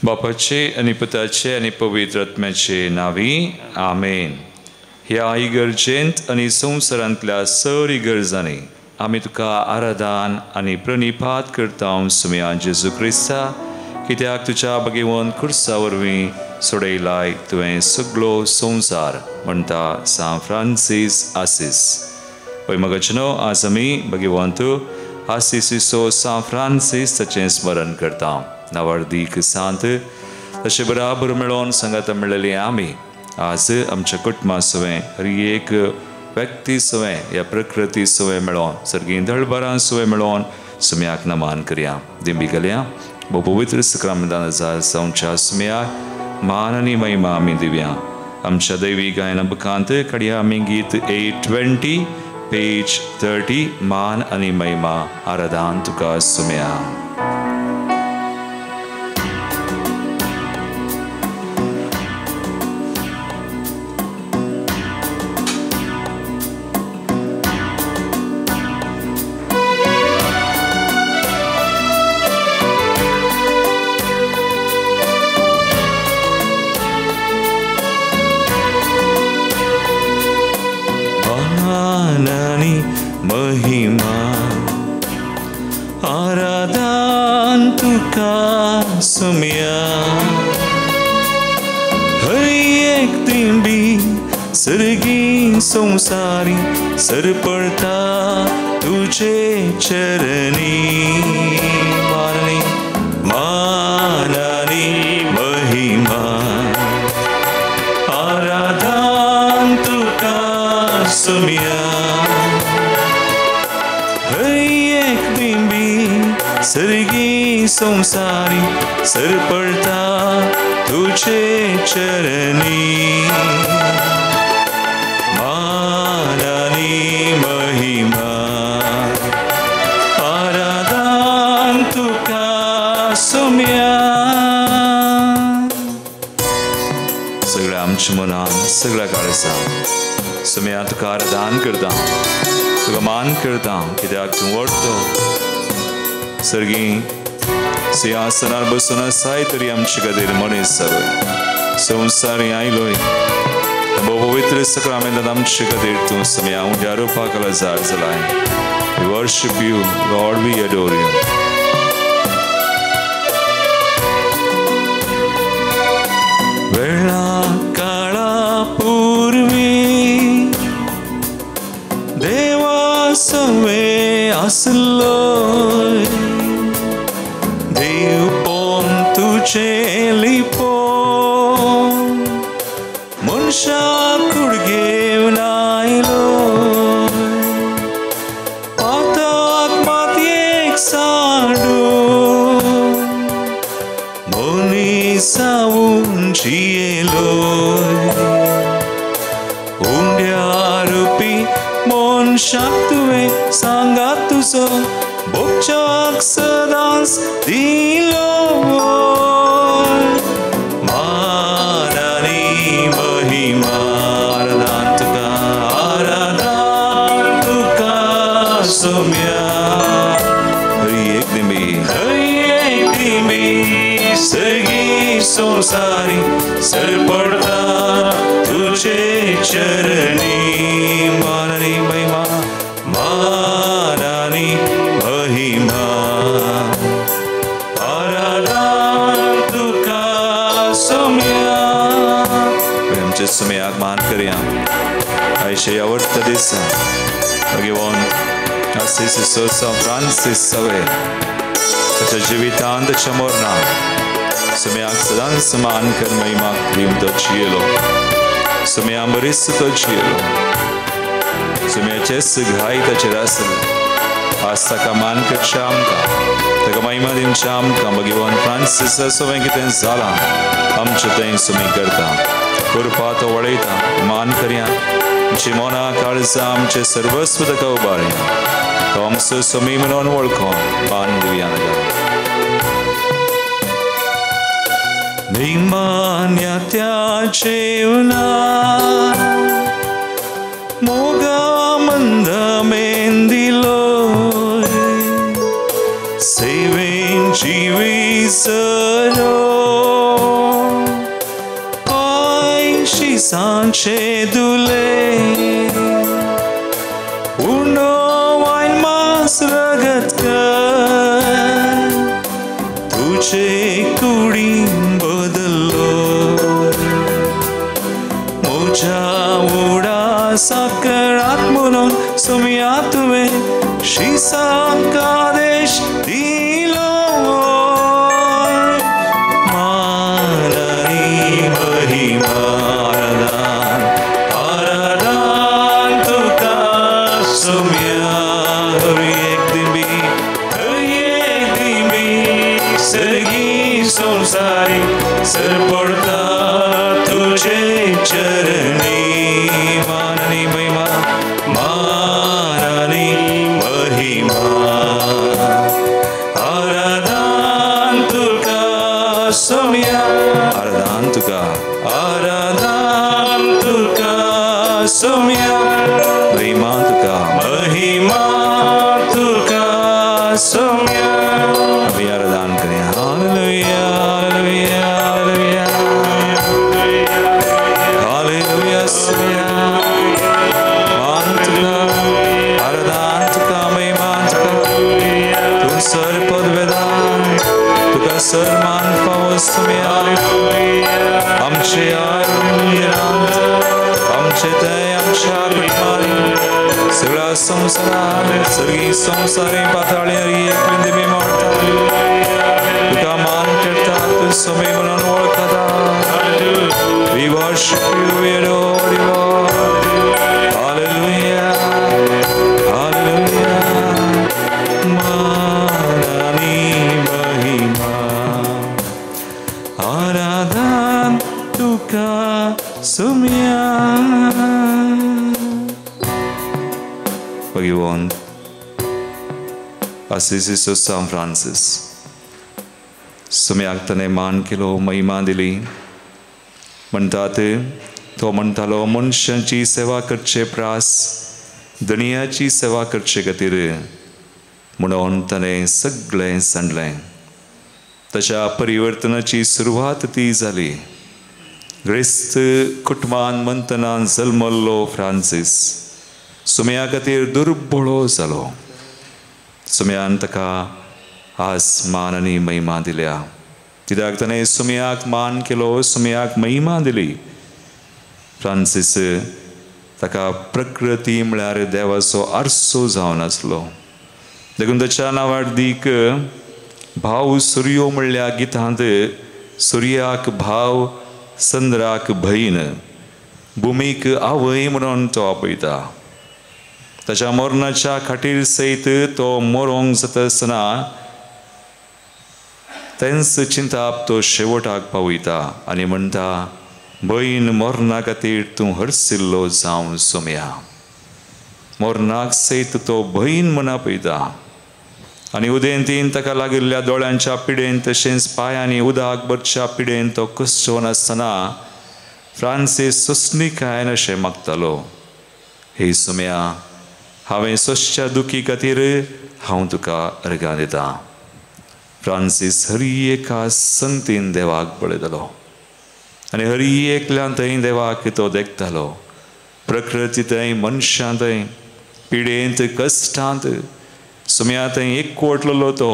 बापाचे आनी पुताचे आनी पवित्र आत्म्याचे नांवी आमेन. ह्या इगर्जेंत आनी संवसारांतल्या सर इगर्जांनी आमी तुका आराधन आनी प्रणिपात करता सुम्या जेजू क्रिस्ता, कित्याक तुज्या भगवंत खुर्सा वरवीं सोडयलाय तुवें सगलो संवसार म्हणटा सांत फ्रांसीस आसीस. पळय मगजनो, आज आमी भगवंत आसीसीचो सांत फ्रांसीस ताचें स्मरण करता. नावार्दीक सांत तशें बराबर मेळोवन सांगाता मेळ्ळेली आमी आज आमच्या कुटुंबा सवें हर एक व्यक्ती सवें ह्या प्रकृती सवें मेळोवन सर्गी दळबरां सवें मेळोवन सुम्याक नमान करया. दिंबी घालया. भोव पवित्र सक्रामदान जावच्या सुम्याक मान आनी महिमा आमी दिवया. आमच्या दैवी गायना बुकांत काडया आमी गीत 820 पेज 30 मान आनी महिमा आराधन तुका सुम्या. संसारी सरपडता तुझे चरणी माननी मानानी महिमा आराधन तुका सुम्या. हर एक बिंबी सर्गी संसारी सरपडता तुझे चरणी सगळ्या आमच्या मनान सगळ्या काळजान सुम्या तुका आराधन करता, तुका मान करता, कित्याक तूं व्हडलो. सर्गी सिंहासनार बसून आसाय तरी आमचे खातीर मनीस जालोय, संवसारी आयलोय. भोव पवित्र सक्रामेंतान आमचे खातीर तूं सुम्या उंड्या रुपाक लाजार जालाय. We worship you, Lord, we adore you. वेळा काळा पूर्वी देवा सवे आसलो, देव पोन तुझे लिपो मनशा कुडगेवन आयलो. पाताक मातयेक साडू मनीसावून जियेलो, उंड्या रुपी मनशाक तुवें सांगात तुजो भोगच्याक सदांच दिलो. मानानी महिमा आराधन तुका, आराधन तुका सुम्या. हर एक दिंबी, हर एक दिंबी सर्गी संसारी सरपडता तुझे चरणी मानानी महिमा मानानी महिमा आराधन तुका सुम्या. आमचे सुम्याक मान करया. आयशे आवडता दिसा भगवंत आसीस फ्रांसीस सवे ताच्या जिवितांत ताच्या मरणांत सुम्याक सदांच मान कर महिमाक दिवन तो जियेलो. सुम्या बरीच तो जियेलो. सुम्याचेच घाय ताचेर आसले. आज ताका मान करच्या आमकां, ताका महिमा दिवच्या आमकां भगवंत फ्रांसीस सवें कितें जालां आमचें तें सुमी करता, कृपा तो वळयता. मान करया. आमची मनां काळजां आमचें सर्वस्व ताका उबारया. तो आमचो सुमी म्हणून वळखोन मान दिवया ताका. निमान्या त्या जेवणा मोगा मंद मेंदिलो, सेवेन जिवी सरो शिसांचे दुले उणो वायन मांस रगत कर तुझे कुडी बदल्लो म्हज्या उडासाक म्हणून सुमया तुवें शिसांक आदेश दिलो मानानी महिमा आराधन आराधन तुका सुमया हर एक दिंबी हर एक दिंबी सर्गी संसारी सरपडता तुझे चरणी मानानी महिमा मानानी महिमा आराधन तुका सुमया आराधन तुका आराधन तुका सुमया महिमा तुका महिमा तुका सुमया आमी आराधन करया. Hallelujah hallelujah hallelujah hallelujah Somaiya मान तुका आराधन तुका महिमा तुका तूं सर पदवेदान तुका सर मान फावो सुमया आमचे आयुर्वेदांत आमचे थंय आमच्या कुटुंबांनी सगळ्या संवसारांत सर्गी संवसारी पाताळी एकली देवी मोडटा तुका मान करता तूं समय म्हणून वळखता. We worship you, we adore you, Lord. Hallelujah, hallelujah. मानानी महिमा आराधन तुका सुमया. भगवान आसिसीचो सांत फ्रांसीस सुमयाक ताणें मान केलो महिमा दिली. म्हणटात तो म्हणटालो मनशांची सेवा करचे प्रास धनयाची सेवा करचे खातीर म्हणून ताणें सगळें सांडलें. ताच्या परिवर्तनाची सुरवात ती जाली. ग्रेस्त कुटुंबान मंतनान जल्मल्लो फ्रांसीस सुमया खातीर दुर्बळो जालो. सुमयान ताका आज मान आनी महिमा दिल्या कित्याक ताणें सुमयाक मान केलो सुमयाक महिमा दिली. फ्रांसीस ताका प्रकृती म्हळ्यार देवाचो आरसो जावन आसलो. देखून ताच्या नांवाडदीक भाव सुर्यो म्हणल्या गितांत सुर्याक भाव चंद्राक भयण भुमीक आवय म्हणून तो आपयता. ताच्या मरणाच्या खाटीर सयत तो मरोंक जाता आसतना तेंच चिंताप तो शेवटाक पावयता आनी म्हणटा भयण मरणा खातीर तूं हरसिल्लो जावन सोमया. मरणाक सयत तो भयण म्हण आपयता आनी उदेंतीन ताका लागिल्ल्या दोळ्यांच्या पिडेन तशेंच पांयांनी उदक भरच्या पिडेन तो कसो नासतना फ्रांसीस सोंसणीकायेन अशें मागतालो, हे सोमया हांवें सोंसच्या दुखी खातीर हांव तुका अर्गां दितां. फ्रांसीस हर एका संगतीन देवाक पळयतालो आनी हर एकल्यान थंय देवाक तो देखतालो. प्रकृती थंय मनशां थंय पिडेंत कश्टांत सुम्या थंय एकवटलेलो तो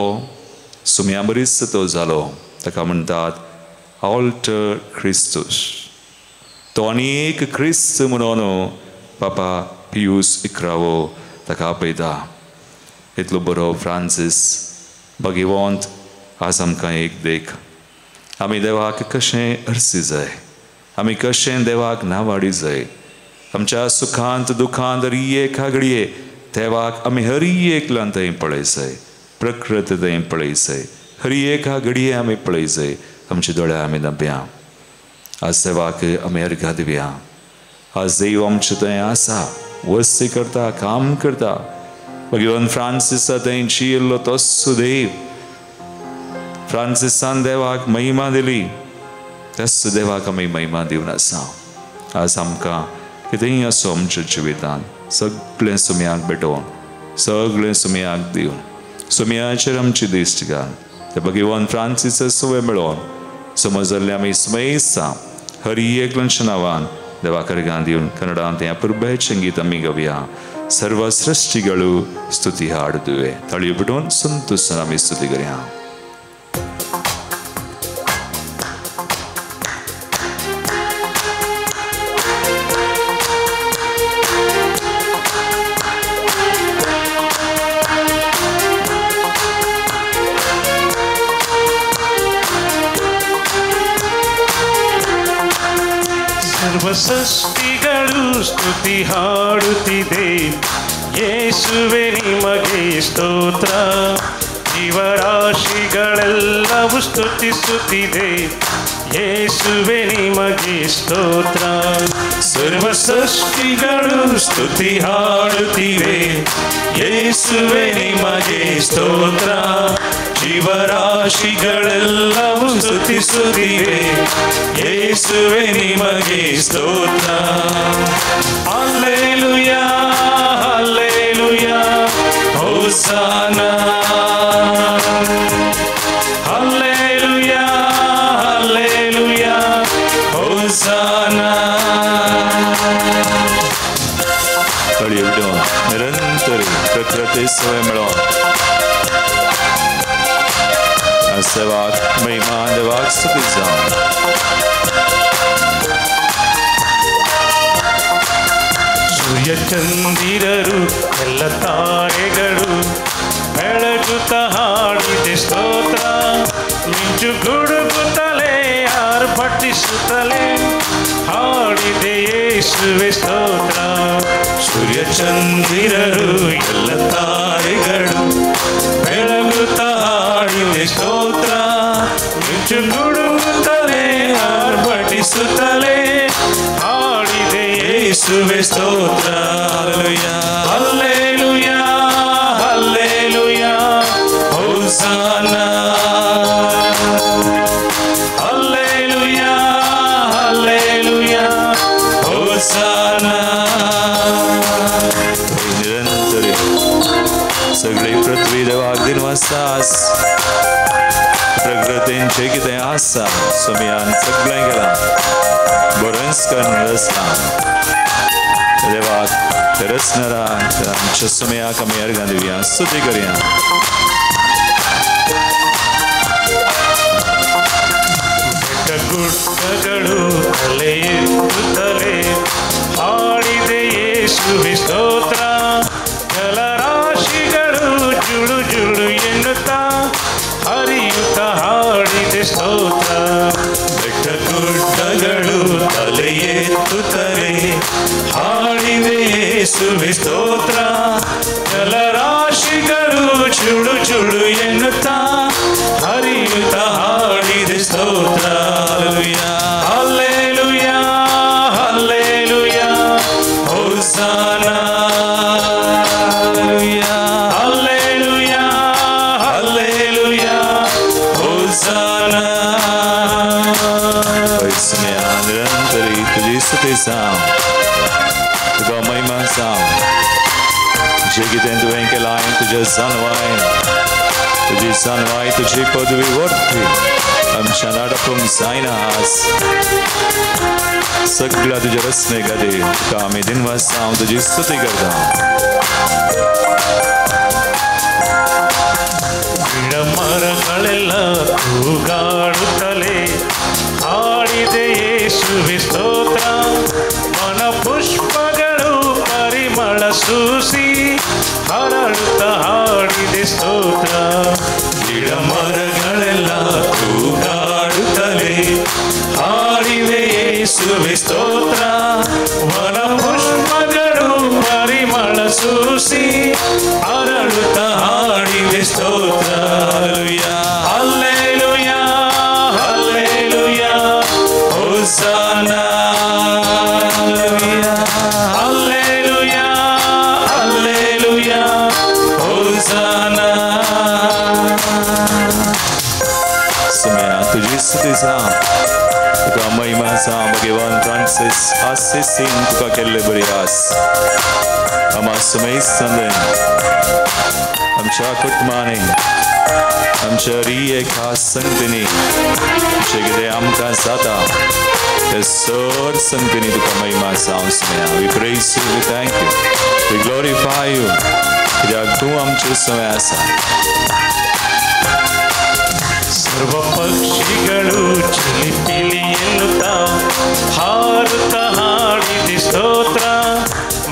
सुम्या बरीच तो जालो. ताका म्हणटात ऑल्टर क्रिस्तूस. तो आनी एक क्रिस्त म्हणून पापा पियूस इकरावो ताका आपयता. इतलो बरो फ्रांसीस भगवंत आज आमकां एक देख. आमी देवाक कशें अर्सी जाय, आमी कशें देवाक नावाडी जाय. आमच्या सुखांत दुखांत हर एका घडये देवाक आमी हर एकल्यान थंय पळय जाय, प्रकृत थंय पळय जाय, हर एका घडये आमी पळय जाय. आमचे दोळे आमी धांपया, आज देवाक आमी अर्घां दिवया. आज देव आमचे थंय आसा, वस्ती करता, काम करता. भगवान फ्रांसिसा थंय जियेल्लो तोच देव. फ्रांसिसान देवाक महिमा दिली, त्याच देवाक आमी महिमा दिवन आसा. आज आमकां कितेंय आसो आमच्या जिवितांत सगळें सुमयाक भेटोवन सगळें सुमयाक दिवन सुमयाचेर आमची दिश्ट घाल. ते भगवान फ्रांसिसा सुवे मेळोवन समजल्ले आमी स्मयसा हर एकल्याच्या नांवान देवाक अर्गां दिवन कन्नडांत हें अपुरबायेचें गीत आमी गावया. सर्व सृश्टीಗಳು ಸ್ತುತಿ ಹಾಡುದುವೆ. ತಾಳಿಯು ಬಿಡೋನ್ ಸಂತೋಷ ಆಮಿ ಸ್ತುತಿ करया. ಸರ್ವಸೃಷ್ಟಿಗಳು ಸ್ತುತಿ ಹಾಡುತ್ತಿದೆ, ಯೇಸುವೆ ನಿಮಗೆ ಸ್ತೋತ್ರ. ಜೀವರಾಶಿಗಳೆಲ್ಲವೂ ಸ್ತುತಿಸುತ್ತಿದೆ, ಯೇಸುವೆ ನಿಮಗೆ ಸ್ತೋತ್ರ. ಸರ್ವಸೃಷ್ಟಿಗಳು ಸ್ತುತಿ ಹಾಡುತ್ತಿವೆ, ಯೇಸುವೆ ನಿಮಗೆ ಸ್ತೋತ್ರ. ಜೀವರಾಶಿಗಳೆಲ್ಲವೂ ಸ್ತುತಿಸುತ್ತಿವೆ, ಯೇಸುವೆ ನಿಮಗೆ ಸ್ತೋತ್ರ. Hallelujah, hallelujah, hosanna. Hallelujah, hallelujah, hosanna. ತಾಳಿಯು ಬಿಡೋಣ ನಿರಂತರ ಪ್ರಕೃತಿ ಸ್ವಯಂ मेळोन सेवाक महिमा देवाक स्तुती जावं. ಸೂರ್ಯ ಚಂದಿರರು ಎಲ್ಲ ತಾರೆಗಳು ಬೆಳಗುತ್ತ ಹಾಡಿದೆ ಸ್ತೋತ್ರ. ಮಿಂಚು ಗುಡುಗುತ್ತಲೇ ಆರ್ಭಟಿಸುತ್ತಲೇ ಹಾಡಿದೆ ಯೇಸುವೆ ಸ್ತೋತ್ರ. ಸೂರ್ಯ ಚಂದಿರರು ಎಲ್ಲ ತಾರೆಗಳು ಬೆಳಗುತ್ತ ಹಾಡಿದೆ ಸ್ತೋತ್ರ. ಮಿಂಚು ಗುಡುಗುತ್ತಲೇ ಆರ್ಭಟಿಸುತ್ತಲೇ ಹಾಡಿದೆ ಯೇಸುವೆ ಸ್ತೋತ್ರ. Hallelujah, hallelujah, hosanna. Hallelujah, hallelujah, hosanna. निरंतर सगळी पृथ्वी देवाक दिनवास. प्रकृतीन जें कितें आसा सोमयान सगळें केलां, बरेंच करून रचलां. देवाक रचणाराक आमच्या सोमयाक आमी अर्गां दिवया, स्तुती करया. ಗುಡ್ಡಗಳು ತಲೆ ಎತ್ತುತ್ತಲೇ ಹಾಡಿದೆ ಯೇಸುವೆ ಸ್ತೋತ್ರ. ಜಲರಾಶಿಗಳು ಜುಳು ಜುಳು ಎನ್ನುತ್ತಾ ಹರಿಯುತ್ತ ಹಾಡಿದೆ ಸ್ತೋತ್ರ. ಬೆಟ್ಟ ಗುಡ್ಡಗಳು ತಲೆ ಎತ್ತುತ್ತಲೇ ಹಾಡಿದೆ ಯೇಸುವೆ ಸ್ತೋತ್ರ. ಜಲರಾಶಿಗಳು ಜುಳು ಜುಳು ಎನ್ನುತ್ತಾ ಹರಿಯುತ್ತ ಹಾಡಿದೆ ಸ್ತೋತ್ರ. Hallelujah, hallelujah, hosanna. Hallelujah, hallelujah, hosanna. निरंतर तुजी स्तुती जावं, तुका महिमा जावं. जें कितें तुवें केलां तुज्या जाणवाय, तुजी जाणवाय, तुजी पदवी वरती आमच्या नाडपूंक जायना. आज सगळ्या तुज्या रचने खातीर तुका आमी दिनवास जावं, तुजी स्तुती करता. ಗಿಡ ಮರಗಳೆಲ್ಲ ತೂಗಾಡುತ್ತಲೇ ಹಾಡಿದೆ ಯೇಸುವೆ ಸ್ತೋತ್ರ. ವನ ಪುಷ್ಪಗಳು ಪರಿಮಳ ಸೂಸಿ ಹರಳುತ್ತ ಹಾಡಿದೆ ಸ್ತೋತ್ರ. ಗಿಡ ಮರಗಳೆಲ್ಲ ತೂಗಾಡುತ್ತಲೇ ಹಾಡಿದೆ ಯೇಸುವೆ ಸ್ತೋತ್ರ. ವನ ಪುಷ್ಪಗಳು ಪರಿಮಳ ಸೂಸಿ ಹರಳುತ್ತ ಹಾಡಿದೆ ಸ್ತೋತ್ರ. Hallelujah, hallelujah, hosanna. Hallelujah, hallelujah, hosanna. सोमया तुजी स्तुती जावं, तुका महिमा जावं. भगवान फ्रांसीस आसिसीन तुका केल्ले बरी आस आमा सुमेश संदेन आमच्या कुटुंबांनी आमच्या री एका संगतींनी जें कितें आमकां जाता तें सर संगतींनी तुका महिमा जावं सुम्या. We praise you, we thank you, we glorify you, कित्याक तूं आमचे समय आसा. ಸರ್ವ ಪಕ್ಷಿಗಳು ಚಿಲಿಪಿಲಿ ಎನ್ನುತ್ತಾ ಹಾರುತ್ತ ಹಾಡಿದೆ ಸ್ತೋತ್ರ.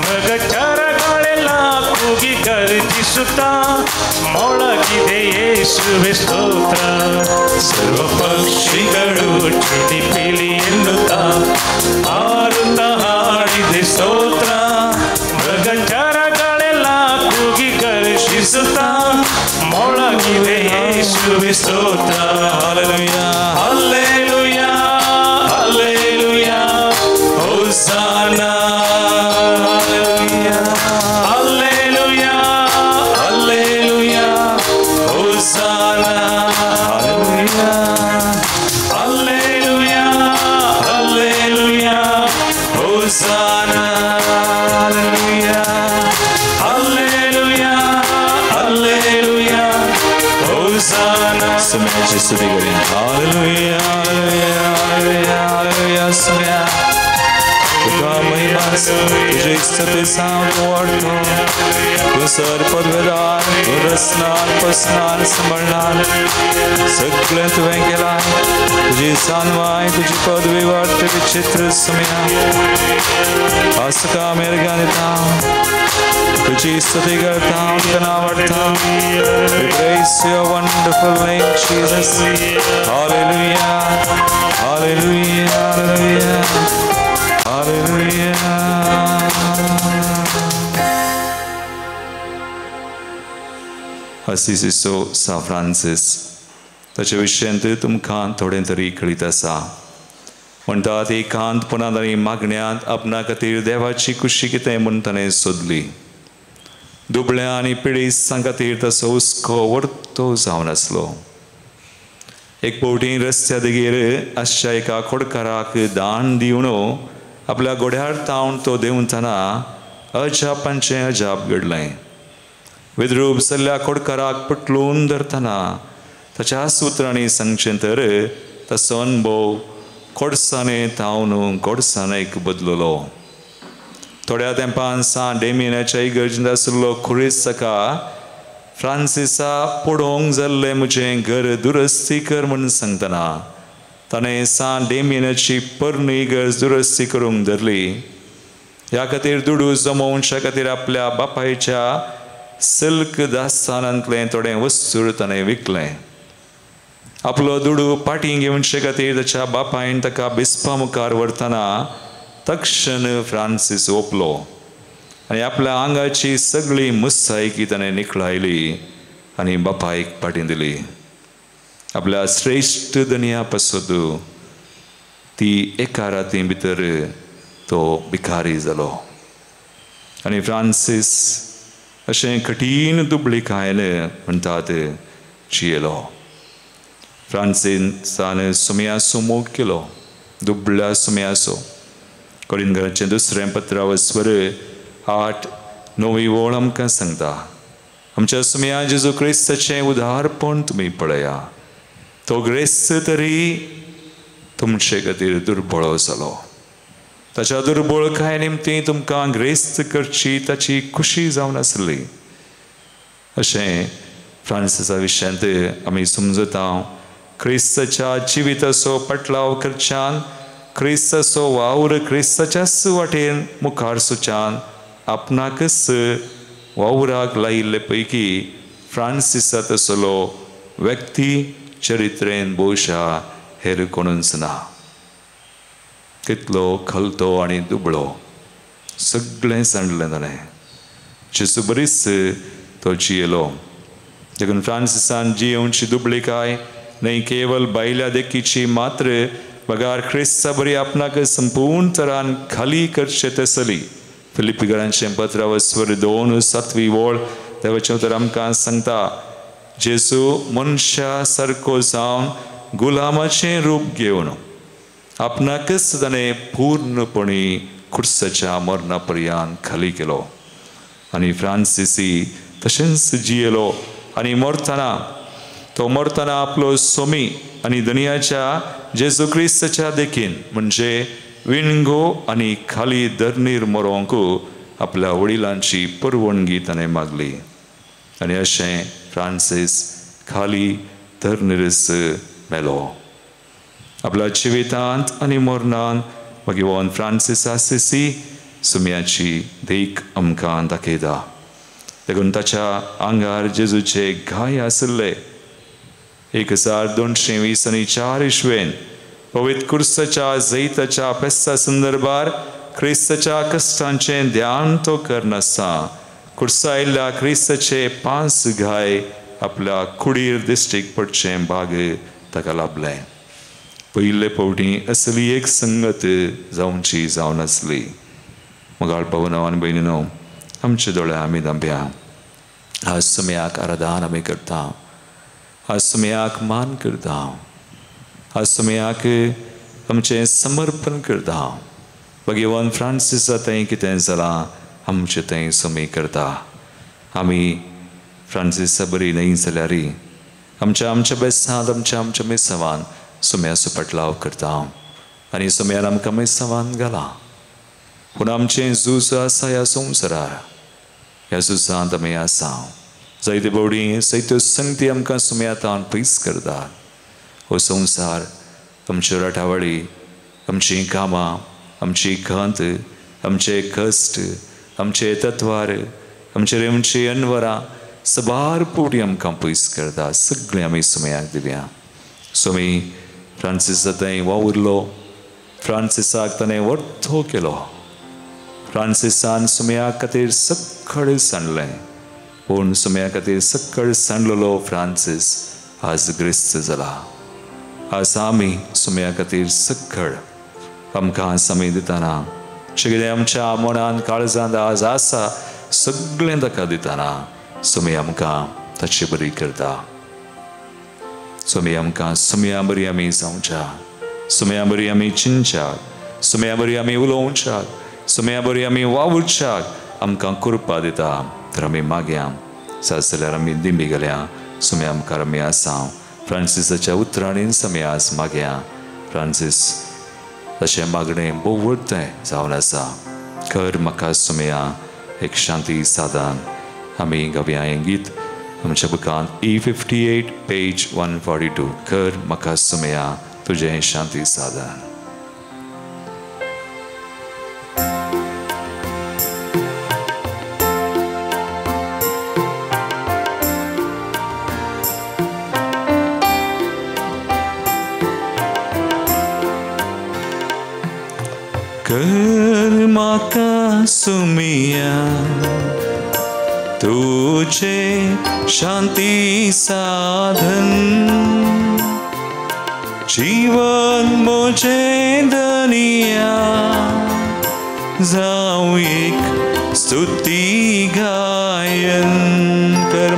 ಮೃಗಚರಗಳೆಲ್ಲ ಕೂಗಿ ಗರ್ಜಿಸುತ್ತಾ ಮೊಳಗಿದೆ ಯೇಸುವೆ ಸ್ತೋತ್ರ. ಸರ್ವ ಪಕ್ಷಿಗಳು ಚಿಲಿಪಿಲಿ ಎನ್ನುತ್ತಾ ಹಾರುತ್ತ ಹಾಡಿದೆ ಸ್ತೋತ್ರ. ಮೃಗಚರಗಳೆಲ್ಲ ಕೂಗಿ ಗರ್ಜಿಸುತ್ತಾ ಮೊಳಗಿದೆ ಯೇಸುವೆ ಸ್ತೋತ್ರ. Hallelujah, hallelujah, hallelujah, hosanna. Hallelujah, hallelujah, hosanna. Hallelujah, hallelujah, hosanna. Hallelujah, hallelujah, hosanna. सुम्याची स्तुती करूया. Hallelujah, hallelujah, hallelujah. सुम्या तुका महिमा, तुझे स्तुती सांग वाडतो. तूं सर पदवेदार, तूं रसनार पसनार सांबाळणार सगळें तुवें केलां. तुजी सानवाय, तुजी पदवी वाडते विचित्र सुम्या. आज तुका मेरगान दिता, तुझी स्तुती करता, तुका नांव वाडटा. We praise your wonderful name, Jesus. Hallelujah, hallelujah, hallelujah, hallelujah. असिसिसो सा फ्रांसीस ताचे विशयांत तुमकां थोडें तरी कळीत आसा. म्हणटात एकांतपणांत आनी मागण्यांत आपणा खातीर देवाची खुशी कितें म्हूण ताणें सोदली. दुबळ्या आनी पिडेस्तां खातीर ताचो हुस्को वर्तो जावन आसलो. एक फावटी रस्त्या देगेर आसच्या एका खोडकाराक दान दिवन आपल्या घोड्यार तावन तो देंवतना अजापांचें अजाप घडलें. विद्रूप जाल्ल्या खोडकाराक पटलून धरतना ताच्या सुत्रांनी सांगचें तर ताचो अणभव कोडसाने तावन गोडसाणेक बदललो. थोड्या तेंपान सा डेमियनाच्या इगर्जेंत आशिल्लो खुरीस ताका फ्रांसिसा पडोवंक जाल्लें म्हजें घर दुरस्ती कर म्हूण सांगतना ताणें सा डेमियनाची पोरणी इगर्ज दुरस्ती करूंक धरली. ह्या खातीर दुडू जमोवच्या खातीर आपल्या बापायच्या सिल्क दास्तानांतलें थोडें वस्तूर ताणें विकलें. आपलो दुडू पाटी घेवचे खातीर ताच्या बापायन ताका बिस्पा मुखार व्हरतना तक्षण फ्रांसीस ओपलो आनी आपल्या आंगाची सगळी मुस्सायकी ताणें निखळायली आनी बापायक पाटी दिली. आपल्या श्रेश्ठ दनया पासत ती एका राती भितर तो भिकारी जालो. आनी फ्रांसीस अशें कठीण दुबळीकायन म्हणटात जियेलो. फ्रांसिसान सुम्यासो मोग केलो, दुबळ्या सुम्यासो. कोरिंथकरांचें दुसरें पत्रावस्वर 8-9 वळ आमकां सांगता, आमच्या सुम्या जेजू क्रिस्ताचें उदारपण तुमी पळया. तो ग्रेस्त तरी तुमचे खातीर दुर्बळो जालो. ताच्या दुर्बळकाय निमतीं तुमकां ग्रेस्त करची ताची खुशी जावन आसली. अशें फ्रांसिसा विशयांत आमी समजता. क्रिस्ताच्या जिविताचो पटलाव करच्यान, क्रिस्ताचो वावर क्रिस्ताच्याच वाटेन मुखार सुच्यान आपणाकच वावराक लायिल्ले पैकी फ्रांसिसा तसलो व्यक्ती चरित्रेन भोवशा हेर कोणूच ना. कितलो खलतो आनी दुबळो सगळें सांडलें ताणें. जेजू बरीच तो जियेलो. देखून फ्रांसिसान जियेवची दुबळीकाय न्हय केवल बायल्या देखीची मात्र बगार क्रिस्ता बरी आपणाक संपूर्ण तरान खाली करचें तसली. फिलिप्पीकरांचें पत्रावस्वर 2-7 वळ देवाचें उतर आमकां सांगता, जेजू मनशा सारको जावन गुलामाचें रूप घेवन आपणाकच ताणें पूर्णपणी खुर्साच्या मरणा पर्यंत खाली केलो. आनी फ्रांसिसी तशेंच जियेलो आनी मरतना तो मरतना आपलो सोमी आनी दुनियाच्या जेजू क्रिस्ताच्या देखीन म्हणजे विणगो आनी खाली धरणीर मरोंक आपल्या वडिलांची परवणगी ताणें मागली आनी अशें फ्रांसीस खाली धरणीरच मेलो. आपल्या जिवितांत आनी मरणान भगवान फ्रांसीस आसिसी सुम्याची देख आमकां दाखयता. देखून ताच्या आंगार जेजूचे घाय आशिल्ले. 1220 आनी 4 इस्वेन पवित्र कुर्साच्या जैताच्या फेस्ता संदर्भार क्रिस्ताच्या कश्टांचें ध्यान तो करनासता कुर्सायल्ल्या क्रिस्ताचे 5 घाय आपल्या कुडीर दिश्टीक पडचें भाग ताका लाभलें. पयले फावटी असली एक संगत जावची जावन आसली. मोगाळ भावनो आनी भयणीनो, आमचे दोळे आमी धांपया. आज सुम्याक आराधन आमी करता, आज सुम्याक मान करता, आज सुम्याक आमचें समर्पण करता. भगवान फ्रांसिसा थंय कितें जालां आमचें थंय सुमी करता. आमी फ्रांसिसा बरी न्हय जाल्यार आमच्या आमच्या बेसांत आमच्या आमच्या मिसावान सुम्याचो पटलाव करता आनी सुम्यान आमकां मिसावान घाला. पूण आमचें झूज आसा ह्या संवसारार, ह्या झुजांत आमी आसा. जायते फावटी जायत्यो संगती आमकां सुम्यातान पयस करतात. हो संवसार आमच्यो राटावळी, आमचीं कामां, आमची खंत, आमचे कश्ट, आमचे तत्वार, आमचे रेमची अनवरां सबार फावटी आमकां पयस करता. सगळें आमी सुम्याक दिवया. सुमी फ्रांसिसा थंय वावुरलो, फ्रांसिसाक ताणें वर्थो केलो. फ्रांसिसान सुम्या खातीर सगळें सांडलें, पूण सुम्या खातीर सगळें सांडलेलो फ्रांसीस आज ग्रेस्त जाला. आज आमी सुम्या खातीर सगळ आमकां आमी दितना जें कितें आमच्या मनान काळजांत आज आसा सगळें ताका दितना सुमी आमकां ताची बरी करता. सुमी आमकां सुम्या बरी आमी जावच्या, सुम्या बरी आमी चिंतच्याक, सुम्या बरी आमी उलोवच्याक, सुम्या बरी आमी वावुरच्याक आमकां कृपा दिता. तर आमी मागया सास जाल्यार आमी दिंबी गेल्या सुम्या मुखार आमी आसा. फ्रांसिसाच्या उतरांनी आमी आज मागया. फ्रांसीस तशें मागणें भोव व्हडलें जावन आसा. कर म्हाका सुम्या एक शांती साधन. आमी गावया हें गीत आमच्या बुकांत E58 page 142. कर म्हाका सुम्या तुजें शांती साधन. कर म्हाका सुमिया तुझे शांती साधन, जीवन मुझे दनिया जाऊ एक स्तुती गायन. कर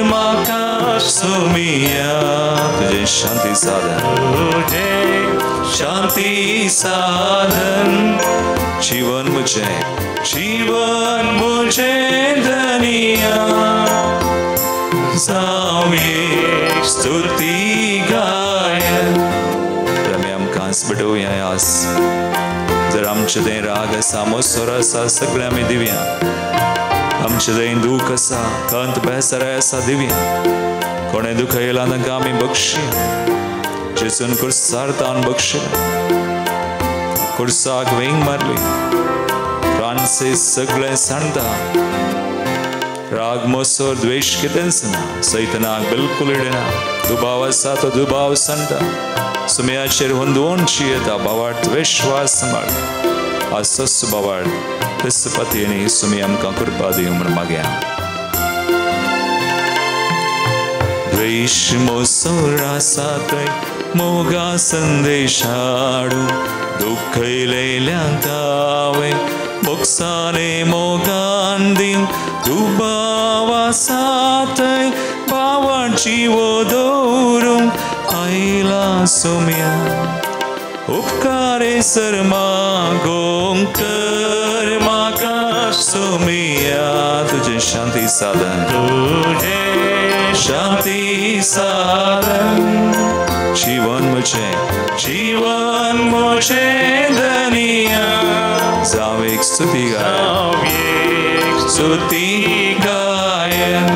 म्हाका सुमिया तुझे शांती साधन, तुझे शांती साधन, जीवन मुझे, जीवन मुझे धनिया जाऊ एक स्तुती गायन. तर आमी आमकां भेटोवया आज. जर आमचें थंय राग आसा, मोसोर आसा, सगळें आमी दिवया. आमचें थंय दूख आसा, खंत बेजाराय आसा, दिवया. कोणें दुख येयलां तांकां आमी बक्षया. जेजून कुर्सार तावन बक्षिलें, कुर्साक वेंग मारली. फ्रांसीस सगळें सांडता. राग मोसोर द्वेश कितेंच ना, सैतनाक बिलकूल इडना. दुबाव आसा तो दुबाव सांडता. सुम्याचेर हुंदवणची येता. बावार्थ विश्वास सांबाळ. आज तस बावार्थ तस पतीनी सुमी आमकां कृपा दिवं म्हूण मागया. द्वेश मोसोर आसा थंय मोगा संदेश हाडूं, दुख्ख येयल्यांक हांवें मोगसाने मोगान दिवं, दुबाव आसा थंय भावाची वो दवरूंक आयला सुम्या उपकारे सर मागोंक. कर म्हाका सुमिया तुजें शांती साधन, तुजें शांती साधन जीवन म्हजें जीवन म्हजें धनिया जावं एक स्तुती गायन स्तुती गायन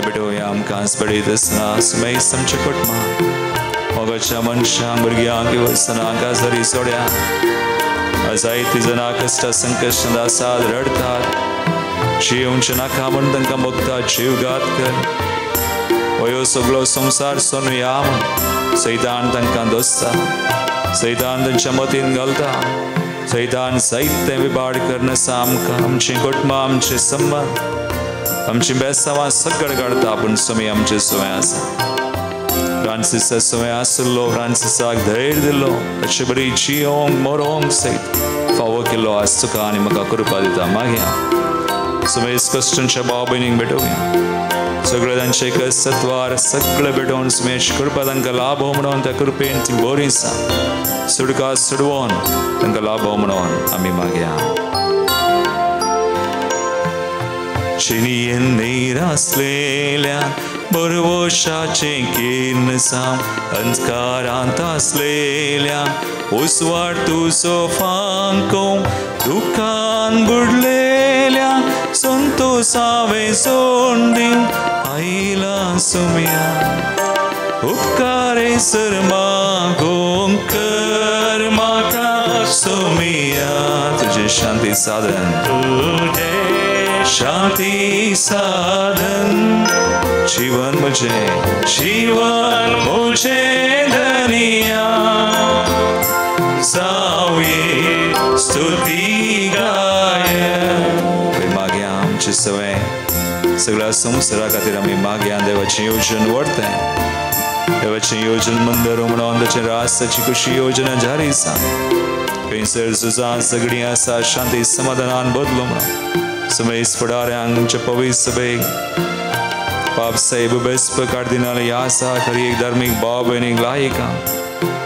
बेटोया आमकां पडयत आसतना सुमेस आमच्या कुटुंबां मोगाच्या मनशांक भुरग्यांक वसना काजारी सोड्या जायतीं जाणां कश्ट संकश्टांत आसात रडटात जियोवचें नाका म्हूण तांकां बगता जीवघात कर हो सगळो संवसार सोनुया म्हूण सैतान तांकां दोसता सैतान तांच्या मतीन घालता सैतान जायतें विबाड करनासा आमकां आमचीं कुटुंबां आमचे संबंद आमचीं बेसांवां सगळें काडता पूण सुमी आमचें सुवें आसा फ्रांसिसा सुवें आशिल्लो फ्रांसिसाक धैर्य दिल्लो अशे बरी जियोंक मरोंक सयत फावो केल्लो आज तुका आनी म्हाका कृपा दिता मागया सुमेस कश्टांच्या भाव भयणींक भेटोवया सगळे तांचे सत्वार सगळे भेटोवन सुमेश कृपा तांकां लाभ म्हणून त्या कृपेन ती बरी आसा सुडका सुडवोन तांकां लाभ म्हणून आमी मागया चिनियेन नैरासलेल्या बरवशाचें किर्ण साम अंधकारांत आसलेल्या उजवाड तुजो फांको दुखान बुडलेल्या संतोसावें सोंडी आयला सुम्या उपकारे सर मागोंक कर म्हाका सुमिया तुजें शांती साधन तुजें शांती साधन जीवन म्हजें जीवन म्हजें धनिया जावये स्तुती गायन मागया आमचें सगळें सगळ्या संवसारा खातीर आमी मागया देवाचें योजन व्हरतें देवाचें योजन मंदर म्हणून ताचें रास ताची कशी योजना जारी आसा खंयसर झुजां सगळीं आसा शांती समाधानान बदलो म्हणून सुमेस फुडाऱ्यांक आमच्या पवित्र सभेक पाप साहेब बेस्प कार्दिनाल ह्या आसा खरी एक धार्मीक भाव भयणीक लायका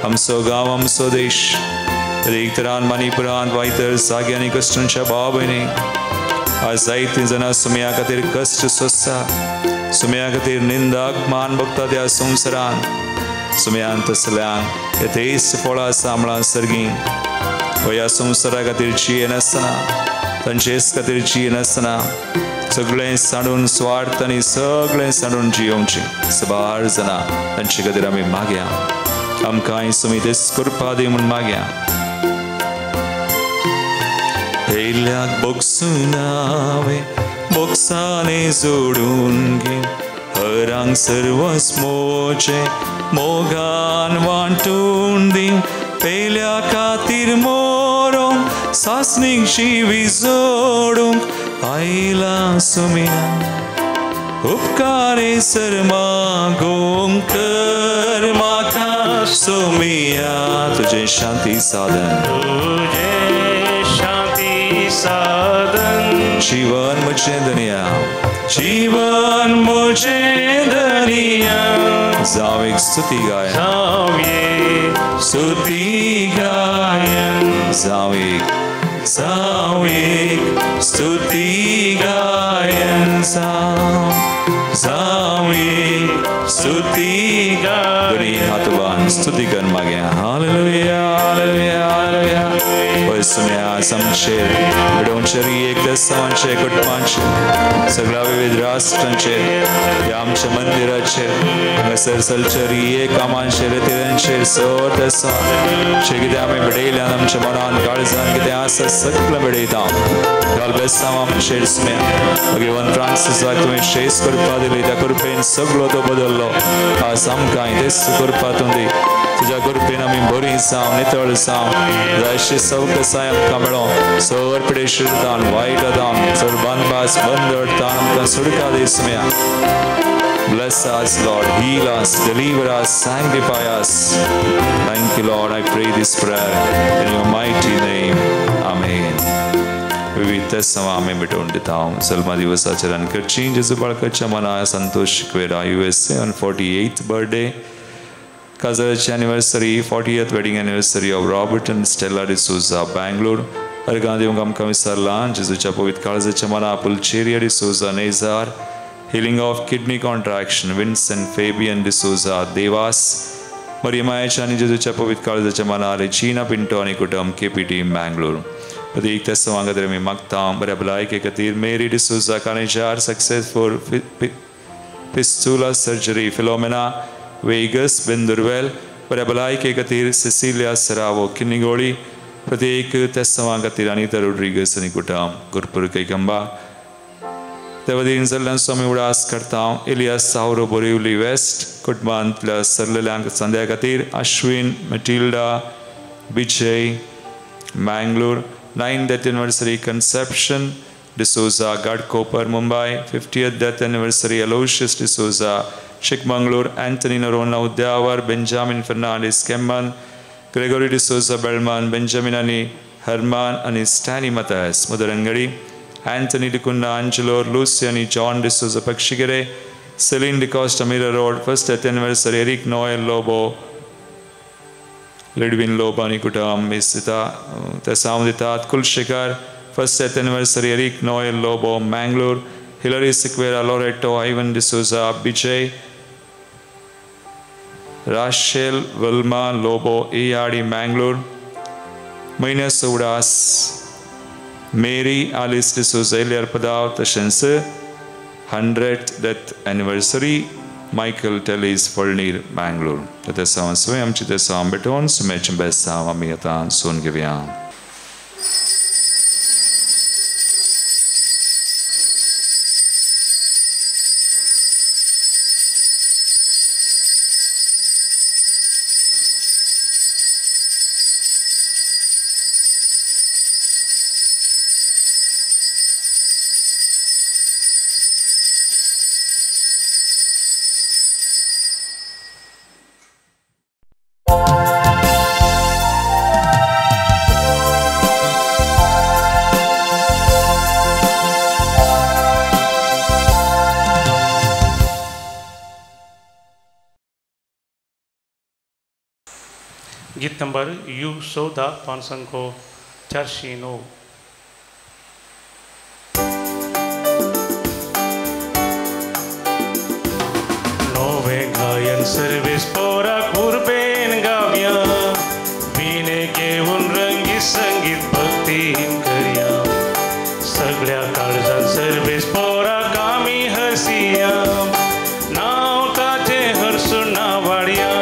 आमचो गांव आमचो देश एक तरान मणिपुरांत वा इतर जाग्यांनी कश्टांच्या भाव भयणीक आज जायतीं जाणां सुमया खातीर कश्ट सोंसता सुमया खातीर निंदा अपमान भोगता त्या संवसारांत सुमयान तसल्यांक यथेस्त फळां आसा म्हळां सर्गीं ह्या संवसारा खातीर जियेनासतना तांचेच खातीर जियेनासतना सगळें सांडून स्वार्थ आनी सगळें सांडून जियोवचें सबार जाणां तांचे खातीर आमी मागया आमकांय सुमी तेच कृपा दी म्हूण मागया पेल्याक बोगसून हांवें बोगसाने जोडून घे हरांक सर्वस्मोचें मोगान वांटून दी पेल्या खातीर मोरोंक सासणीक जिवी जोडूंक आयला सुम्या उपकारे सर मागोंक कर म्हाका सुमिया तुजें शांती साधन तुजें शांती साधन जीवन म्हजें धनिया जीवन म्हजें धनिया जावं एक स्तुती गायन जावं एक स्तुती गायन जावं एक स्तुती गायन जावं एक स्तुती गायन दोनी हात बांद स्तुती कर मागया हालेलुया हालेलुया हालेलुया होय सुम्या आज आमचेर घडोवचेर एक देसांचे कुटुंबांचेर सगळ्या विविध राष्ट्रांचेर ह्या आमच्या मंदिराचेर हांगासर चलचेर एक कामांचेर रेतिरांचेर सर देसां जे कितें आमी भेटयल्यान आमच्या मनान काळजान कितें आसा सगळें भेटयता घाल बेसांव आमचेर सुम्या भगवान फ्रांसिसाक तुवें शेस करपा दिली त्या कृपेन सगळो तो बदल्लो आज आमकां तेच करपा तूं दी तुज्या कृपेन आमी बरीं जावं नितळ जावं जायशी सवकसाय आमकां मेळो सर पिडेशीर दान वायट दान सर बांदपास बंद तान आमकां सुटका दी सुम्या Bless us, Lord. Heal us, deliver us, sanctify us. Thank you, Lord. I pray this prayer in your mighty name. Amen. विविध समा आमी भेटोवन दिता सलमा दिवसाचेर आनी करची जेजू बाळकाच्या मना Santosh Sequeira USA on 48th birthday काजाराची anniversary 40th wedding anniversary of Robert and Stella D'Souza Bangalore अर्गां दिवंक आमकां विसरलां जेजूच्या पवित्र काळजाच्या मना पुलचेरिया D'Souza नेजार Healing of kidney contraction Vincent Fabian D'Souza Devas मरियमायाच्या आनी जेजूच्या पवित्र काळजाच्या मनार रेजिना पिंटो आनी कुटुंब KPT Mangalore. प्रत्येक तेसांवां खातीर आमी मागता बऱ्या भलायके खातीर Mary D'Souza Kanejar successful fistula surgery Philomena Vegas Bendurwell बऱ्या भलायके खातीर सिसिलिया सरावो किन्निगोळी प्रत्येक तेसांवां खातीर अनिता रोड्रिगस आनी कुटुंब गुरपूर कैकंबा. देवादीन जाल्ल्यान स्वामी उडास करता एलियास सावरो बोरिवली वेस्ट कुटुंबांतल्या सरलेल्यांक संध्या खातीर Ashwin Matilda Vijay Mangalore 9th death anniversary Conception D'Souza Ghatkopar Mumbai 50th death anniversary Aloysius D'Souza Chikmagalur Anthony Noronha Udyavar Benjamin Fernandes Kemman Gregory D'Souza Belman Benjamin आनी हरमान आनी Stanley Mathias Mudarangadi Anthony D'Cunha Angelo Lucy आनी John D'Souza Pakshigere Celine D'Costa Mira road 1st death anniversary Eric Noel Lobo Lidwin Lobo आनी कुटुंब miss दिता तेसांव दितात Kulashekar 1st death anniversary Eric Noel Lobo Mangalore Hillary Sequeira Loreto Ivan D'Souza Vijay Rachel Wilma Lobo Eyadi Mangalore म्हयन्या सोवडास Mary आलिस D'Souza एलियार पदाव तशेंच 100th death anniversary Michael Tellis Falnir Mangalore. तेसांव स्वयं आमची तेसांव भेटोवन सुमेचें बेसांव आमी आतां सोन घेवया. गीत नंबर you 14 549. नवे गायन सर्विस पोरा कुरबेन गाव्या विने घेऊन रंगी संगीत भक्तीन करया सगळ्या काळजात सर्विस पोरा कामी हसिया नाव ताचे हरसून नावाड्या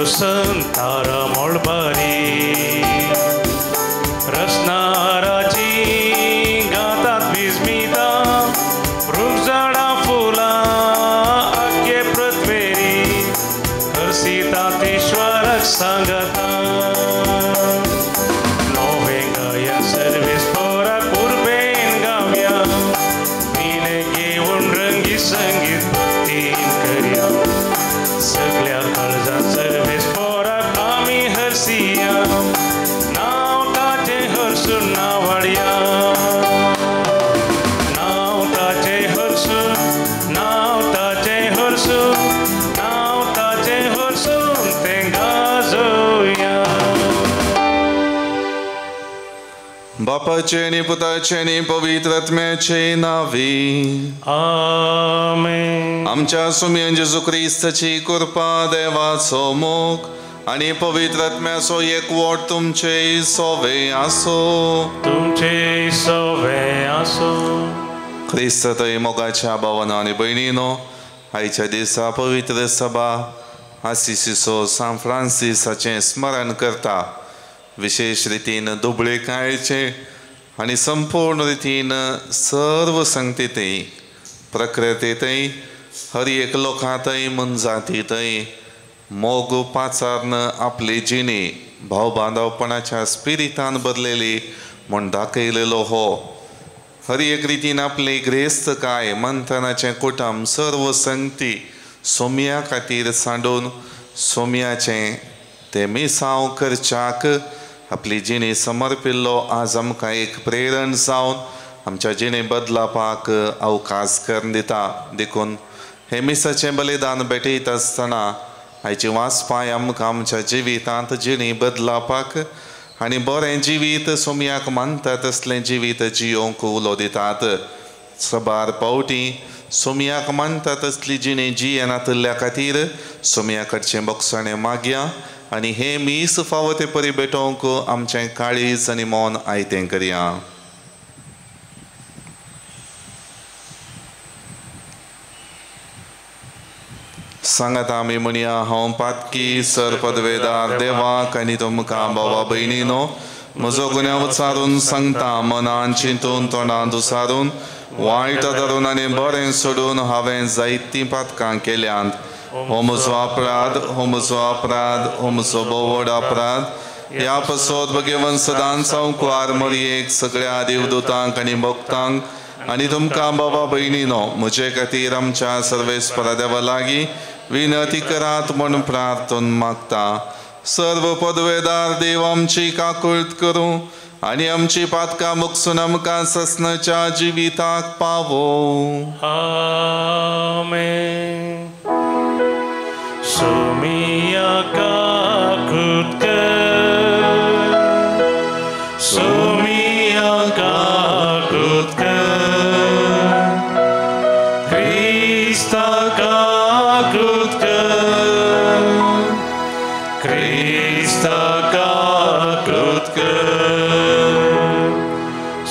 संतारा मोळबारी रसनाराची गातात विस्मिता वृक्षझाडा फुला आख्ये पृथ्वेरी हर्षितात ईश्वराक सांगता नवे गायन सर्विस पोरा कुरबेन गाव्या विने घेऊन रंगी संगीत भक्तीन करया सगळ्या काळजात सर्वेस पोराक आमी हरसिया नाव ताचे हरसून नावाड्या नाव ताचे हरसून नाव ताचे हरसून नाव ताचे हरसून तें गाजोवया. बापाचे आनी पुताचे आनी पवित्र आत्म्याचे नांवे आमेन. आमच्या सुमयन जेजू क्रिस्ताची कृपा देवाचो मोग आनी पवित्र आत्म्याचो एकवट तुमचे सोवे आसो तुमचे सोवे आसो. क्रिस्त थंय मोगाच्या भावानो आनी भयणीनो आयच्या दिसा पवित्र सभा आसिसीचो सांत फ्रांसीस हाचें स्मरण करता. विशेष रितीन दुबळे काळचे आनी संपूर्ण रितीन सर्व संगतीतय प्रकृतीतय हर एक लोकांतय मनजातीतय मोग पाचारन आपली जिणी भाव बांधवपणाच्या स्पिरितान भरलेली म्हूण दाखयलेलो हो हर एक रितीन आपली ग्रेस्तकाय मंथनाचें कुटुंब सर्व संगती सोम्या खातीर सांडून सोम्याचें ते मिसांव करच्याक आपली जिणी समर्पिल्लो आज आमकां एक प्रेरण जावन आमच्या जिणे बदलापाक अवकाश करून दिता. देखून हे मिसाचें बलिदान भेटयत आसतना आयची वाचपाय आमकां आमच्या जिवितांत जिणी बदलापाक आनी बरें जिवीत सोमयाक मानता तसलें जिवीत जियोंक उलो दितात. सबार पावटी सोमयाक मानता तसली जिणी जियेनातिल्ल्या खातीर सोमया कडचें बक्षणें मागया आनी हें मीस फावो ते परी भेटोवंक आमचें काळीज आनी मन आयतें करया. सांगात आमी म्हणया, हांव पातकी सर पदवेदार देवाक आनी तुमकां भावा भयणीनो म्हजो गुन्यांव उचारून सांगता. मनान चिंतून तोंडान दुसारून वायट धरून आनी बरें सोडून हांवें जायतीं पातकां केल्यांत. हो म्हजो अपराध, हो म्हजो अपराध, हो म्हजो भोव व्हड अपराध. ह्या पसत भगेवन सदांच हांव कुवार मरयेक सगळ्या देवदूतांक आनी भक्तांक आनी तुमकां बाबा भयणीनो म्हजे खातीर आमच्या सर्वेस्परा देवा लागीं विनंती करात म्हूण प्रार्थन मागता. सर्व पदवेदार देव आमची काकुळट करूं आनी आमची पातकां मुकसून आमकां ससनाच्या जिविताक पावो. आमेन. सोमिया काकुळट कर, सोमिया काकुळट कर, क्रिस्ता काकुळट कर, क्रिस्ता काकुळट कर,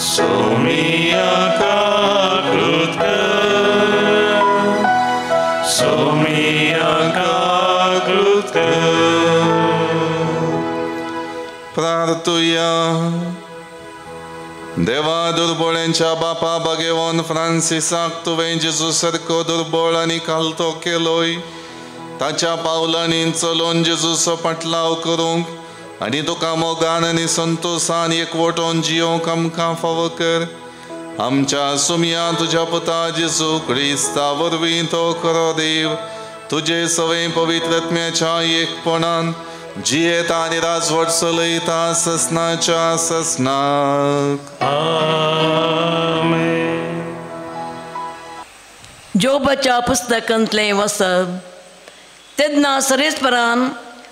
सोमिया काकुळट कर, सोमिया काकुळट कर. प्रार्थुया. देवा दुर्बोळ्यांच्या बापा भगेवन फ्रांसिसाक तुवें जेजू सारको दुर्बळ आनी कालतो केलोय. ताच्या पावलांनी चलोवन जेजूचो पाटलाव करूंक आनी तुका मोगान आनी संतोसान एकवटोन जियोंक आमकां फावो कर. आमच्या सुमया तुज्या पुता जेजू क्रिस्ता वरवीं तो खरो देव तुजे सवय पवित्रत्म्याच्या एकपणान जियेता आनी राजवट चलयता ससनाच्या ससनाक. आमेन. जोबाच्या पुस्तकांतलें वसप. तेन्ना सरेस्परान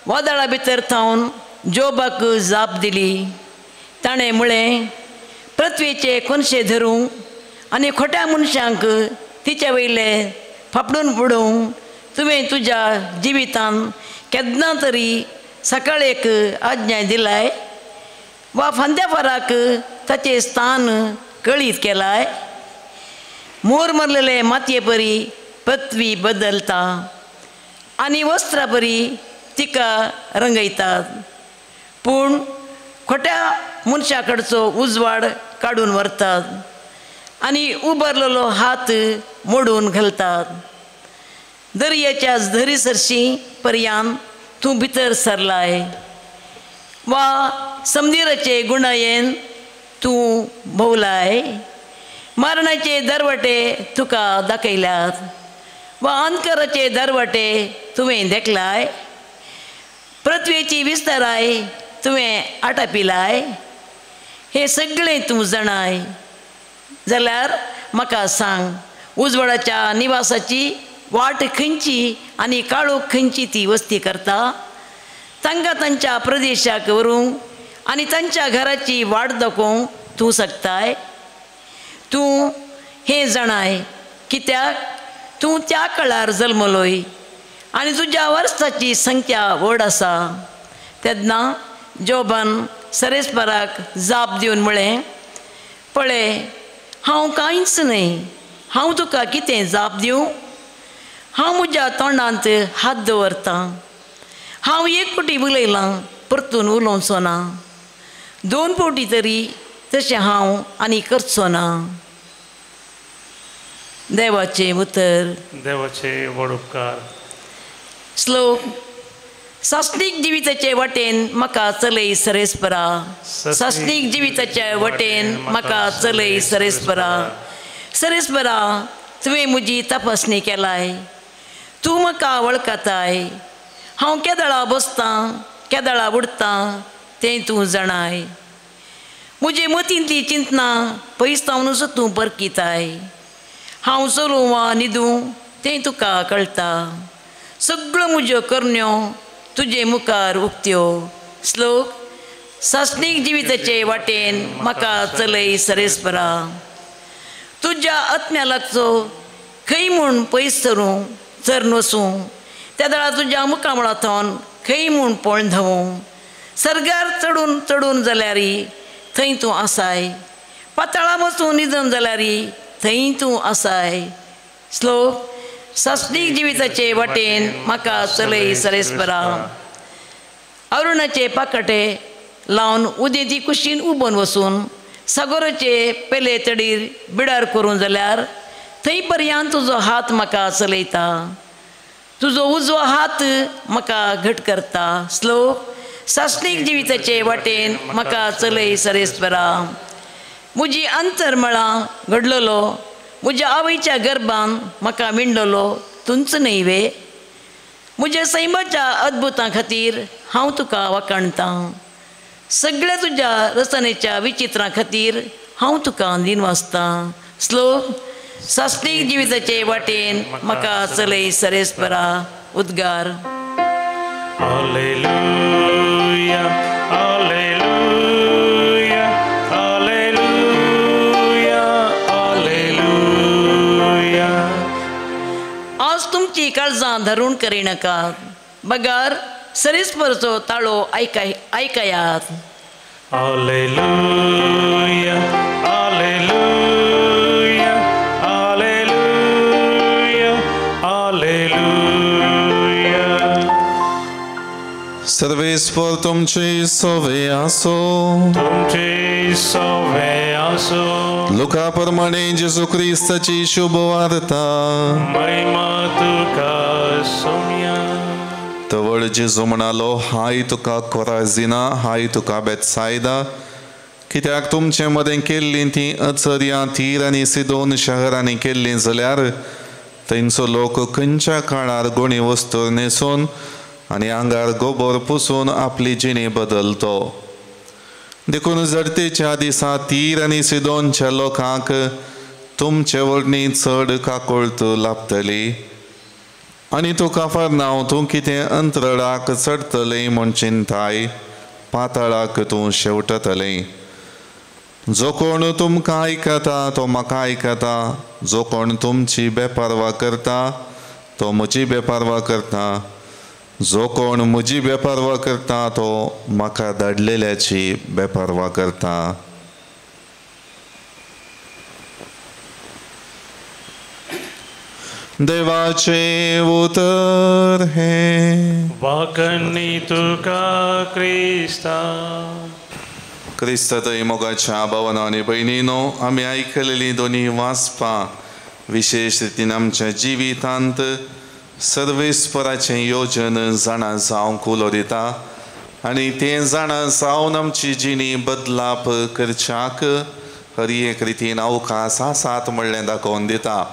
वादळा भितर थावन जोबाक जाप दिली. ताणें म्हळें, पृथ्वीचे कोनशे धरूं आनी खोट्या मनशांक तिचे वयले फापडून उडोवंक तुवें तुज्या जिवितान केन्ना तरी सकाळेक आज्ञा दिलाय वा फांद्या ताचें स्थान कळीत केलाय. मोर मरलेले मातये परी पृथ्वी बदलता आनी वस्त्रा परी तिका रंगयतात, पूण खोट्या मनशा कडचो उजवाड काडून व्हरतात आनी उबारलेलो हात मोडून घालतात. दर्याच्या झरी सरशी पर्यान तूं भितर सरलाय वा समदिराचे गुणायेन तूं भोवलाय. मरणाचे दरवटे तुका दाखयल्यात वा अंधकाराचे दरवटे तुवें देखलाय. पृथ्वेची विस्ताराय तुवें आटापिलाय. हें सगळें तूं जाणाय जाल्यार म्हाका सांग, उजवाडाच्या निवासाची वाट खंयची आनी काळोख खंयची ती वस्ती करता. तांकां तांच्या प्रदेशाक व्हरूंक आनी तांच्या घराची वाट दाखोवंक तूं शकताय. तूं हें जाणाय कित्याक तूं त्या काळार जल्मलोय आनी तुज्या वर्साची संख्या व्हड आसा. तेन्ना जोबान सरेस्पराक जाप दिवन म्हळें, पळय हांव कांयच न्हय, हांव तुका कितें जाप दिवं? हांव म्हज्या तोंडांत हात दवरतां. हांव एक फावटी उलयलां, परतून उलोवचो ना. दोन फावटी तरी तशें हांव आनी करचो ना. देवाचें उतर. देवाचे व्हड उपकार. श्लोक. सासणीक जिविताचे वाटेन म्हाका चलय सरेस्परा, सासणीक जिविताचे वाटेन म्हाका चलय सरेस्परा. सरेस्परा तुवें म्हजी तपासणी केलाय, तूं म्हाका वळखताय. हांव केदळा बसतां केदळा उडतां तें तूं जाणाय. म्हजे मतींतली चिंतनां पयस थावनूच तूं परकिताय. हांव चलूं वा न्हिदूं तें तुका कळटा. सगळ्यो म्हज्यो करण्यो तुजे मुखार उक्त्यो. श्लोक सासणीक जिविताचे वाटेन म्हाका चलय सरेस्परा. तुज्या आत्म्या लागचो खंय म्हूण पयस सरूं चर वसूं त्या दळा तुज्या मुखामळा थोन खंय म्हूण पळोवन धांवूं. सर्गार चडून चडून जाल्यारी थंय तूं आसाय, पाताळा वचून निजन जाल्यारी थंय तूं आसाय. श्लोक सासणीक जिविताचे वाटेन म्हाका चलय सरेस्परा. अरुणाचे पाकाटे लावन उदेंती कुशीन उबोन वसून सागोराचे पेले तडीर बिडार करूं जाल्यार थंय पर्यंत तुजो हात म्हाका चलयता, तुजो उजवो हात म्हाका घट करता. श्लोक सासणीक जिविताचे वाटेन म्हाका चलय सरेस्परा. म्हजी अंतरमळां घडलेलो म्हज्या आवयच्या गर्भान म्हाका मिणलेलो तुंच न्हय वे. म्हज्या सैमाच्या अद्भुतां खातीर हांव तुका वाखाणतां, सगळ्या तुज्या रचनेच्या विचित्रां खातीर हांव तुका दिनवासतां. श्लोक सासणीक जिविताचे वाटेन म्हाका चलय सरेस्परा. उद्गार. Hallelujah, hallelujah, hallelujah, hallelujah. आज तुमची काळजां धरून करिनाकात, बगार सरेस्परचो ताळो आयकयात. Hallelujah, hallelujah, hallelujah, hallelujah. सर्वेस्पर तुमचे सवे आसो, तुमचे सवे आसो. लुका प्रमाणे जेजू क्रिस्ताची शुभ वार्ता. महिमा तुका सोम्या. तवळ जेजू म्हणालो, हाय तुका कोराझिना, हाय तुका बेतसायदा, कित्याक तुमचे मदें केल्लीं तीं अचर्यां तीर आनी सिदोन शहरांनी केल्लीं जाल्यार थंयचो लोक खंयच्या काळार गोणी वस्तूर न्हेसून आनी आंगार गोबोर पुसून आपली जिणी बदलतो. देखून जडतेच्या दिसा तीर आनी सिदोनच्या लोकांक तुमचे वरवीं चड काकुळट लाभतली. आनी तूं काफरनांव तूं कितें अंतरळाक चडटलें म्हूण चिंताय, पातळाक तूं शेवटतलें. जो कोण तुमकां आयकता तो म्हाका आयकता, जो कोण तुमची बेपारवा करता तो म्हजी बेपारवा करता, जो कोण म्हजी बेपारवा करता तो म्हाका धाडलेल्याची बेपारवा करता. देवाचे उतर हे. वाकणी तुका क्रिस्ता. क्रिस्तातय मोगाच्या भावानो आनी भयणीनो, आमी आयकलेली दोनी वाचपां विशेश रितीन आमच्या जिवितांत सर्वेस्पराचें योजन जाणा जावंक उलो दिता आनी तें जाणा जावन आमची जिणी बदलाप करच्याक हर एक रितीन अवकाश आसात म्हणलें दाखोवन दिता.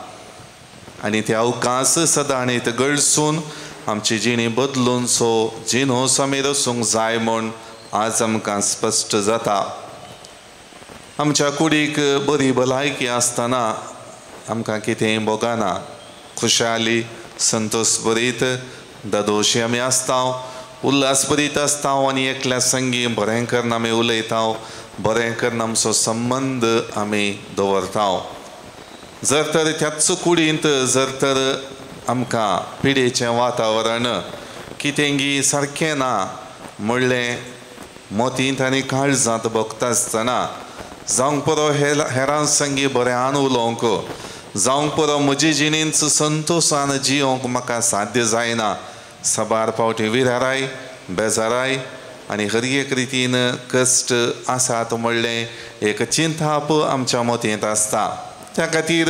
आनी ते अवकाश सदांच गळसून आमची जिणी बदलून सो जिनोस आमी रसूंक जाय म्हूण आज आमकां स्पश्ट जाता. आमच्या कुडीक बरी भलायकी आसतना आमकां कितेंय भोगना, खुशाली संतोष भरीत दादोशी आमी आसता, उल्हास भरीत आसता आनी एकल्या संगी बरें करून आमी उलयता, बरें करून आमचो संबंद आमी दवरता. जर तर त्याच कुडींत जर तर आमकां पिडेचें वातावरण कितेंगी सारकें ना म्हणलें मोतींत आनी काळजांत भोगता आसतना जावंक पुरो हेरां संगी बऱ्यान उलोवंक, जावंक पुरो म्हजी जिणेंत संतोशान जियोंक म्हाका साध्य जायना. साबार फावटी विराराय बेजाराय आनी हर एक रितीन कश्ट आसात म्हणलें एक चिंताप आमच्या मतींत आसता. त्या खातीर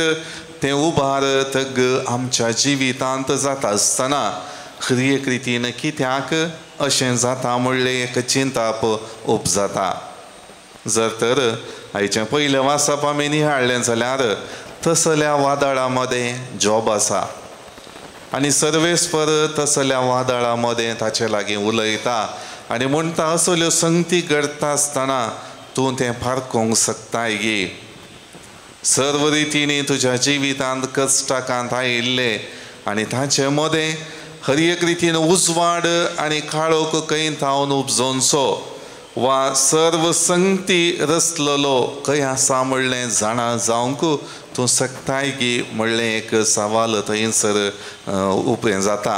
तें उबार तग आमच्या जिवितांत जाता आसतना हर एक रितीन कित्याक अशें जाता म्हणलें एक चिंताप उपजाता. जर तर आयचें पयलें वाचप आमी निहाळ्ळें जाल्यार तसल्या वादळा मदें जॉब आसा आनी सर्वेस्पर तसल्या वादळा मदें ताचे लागीं उलयता आनी म्हणटा असल्यो संगती घडटा आसतना तूं तें फारकोंक शकताय गे. सर्व रितींनी तुज्या जिवितांत कश्टाकांत आयिल्ले आनी ताचे मदें हर एक रितीन उजवाड आनी काळोख खंय थावन उपजोवचो वा सर्व संगती रचलेलो खंय आसा म्हणलें जाणा जावंक तूं शकताय की म्हणलें एक सवाल थंयसर उपें जाता.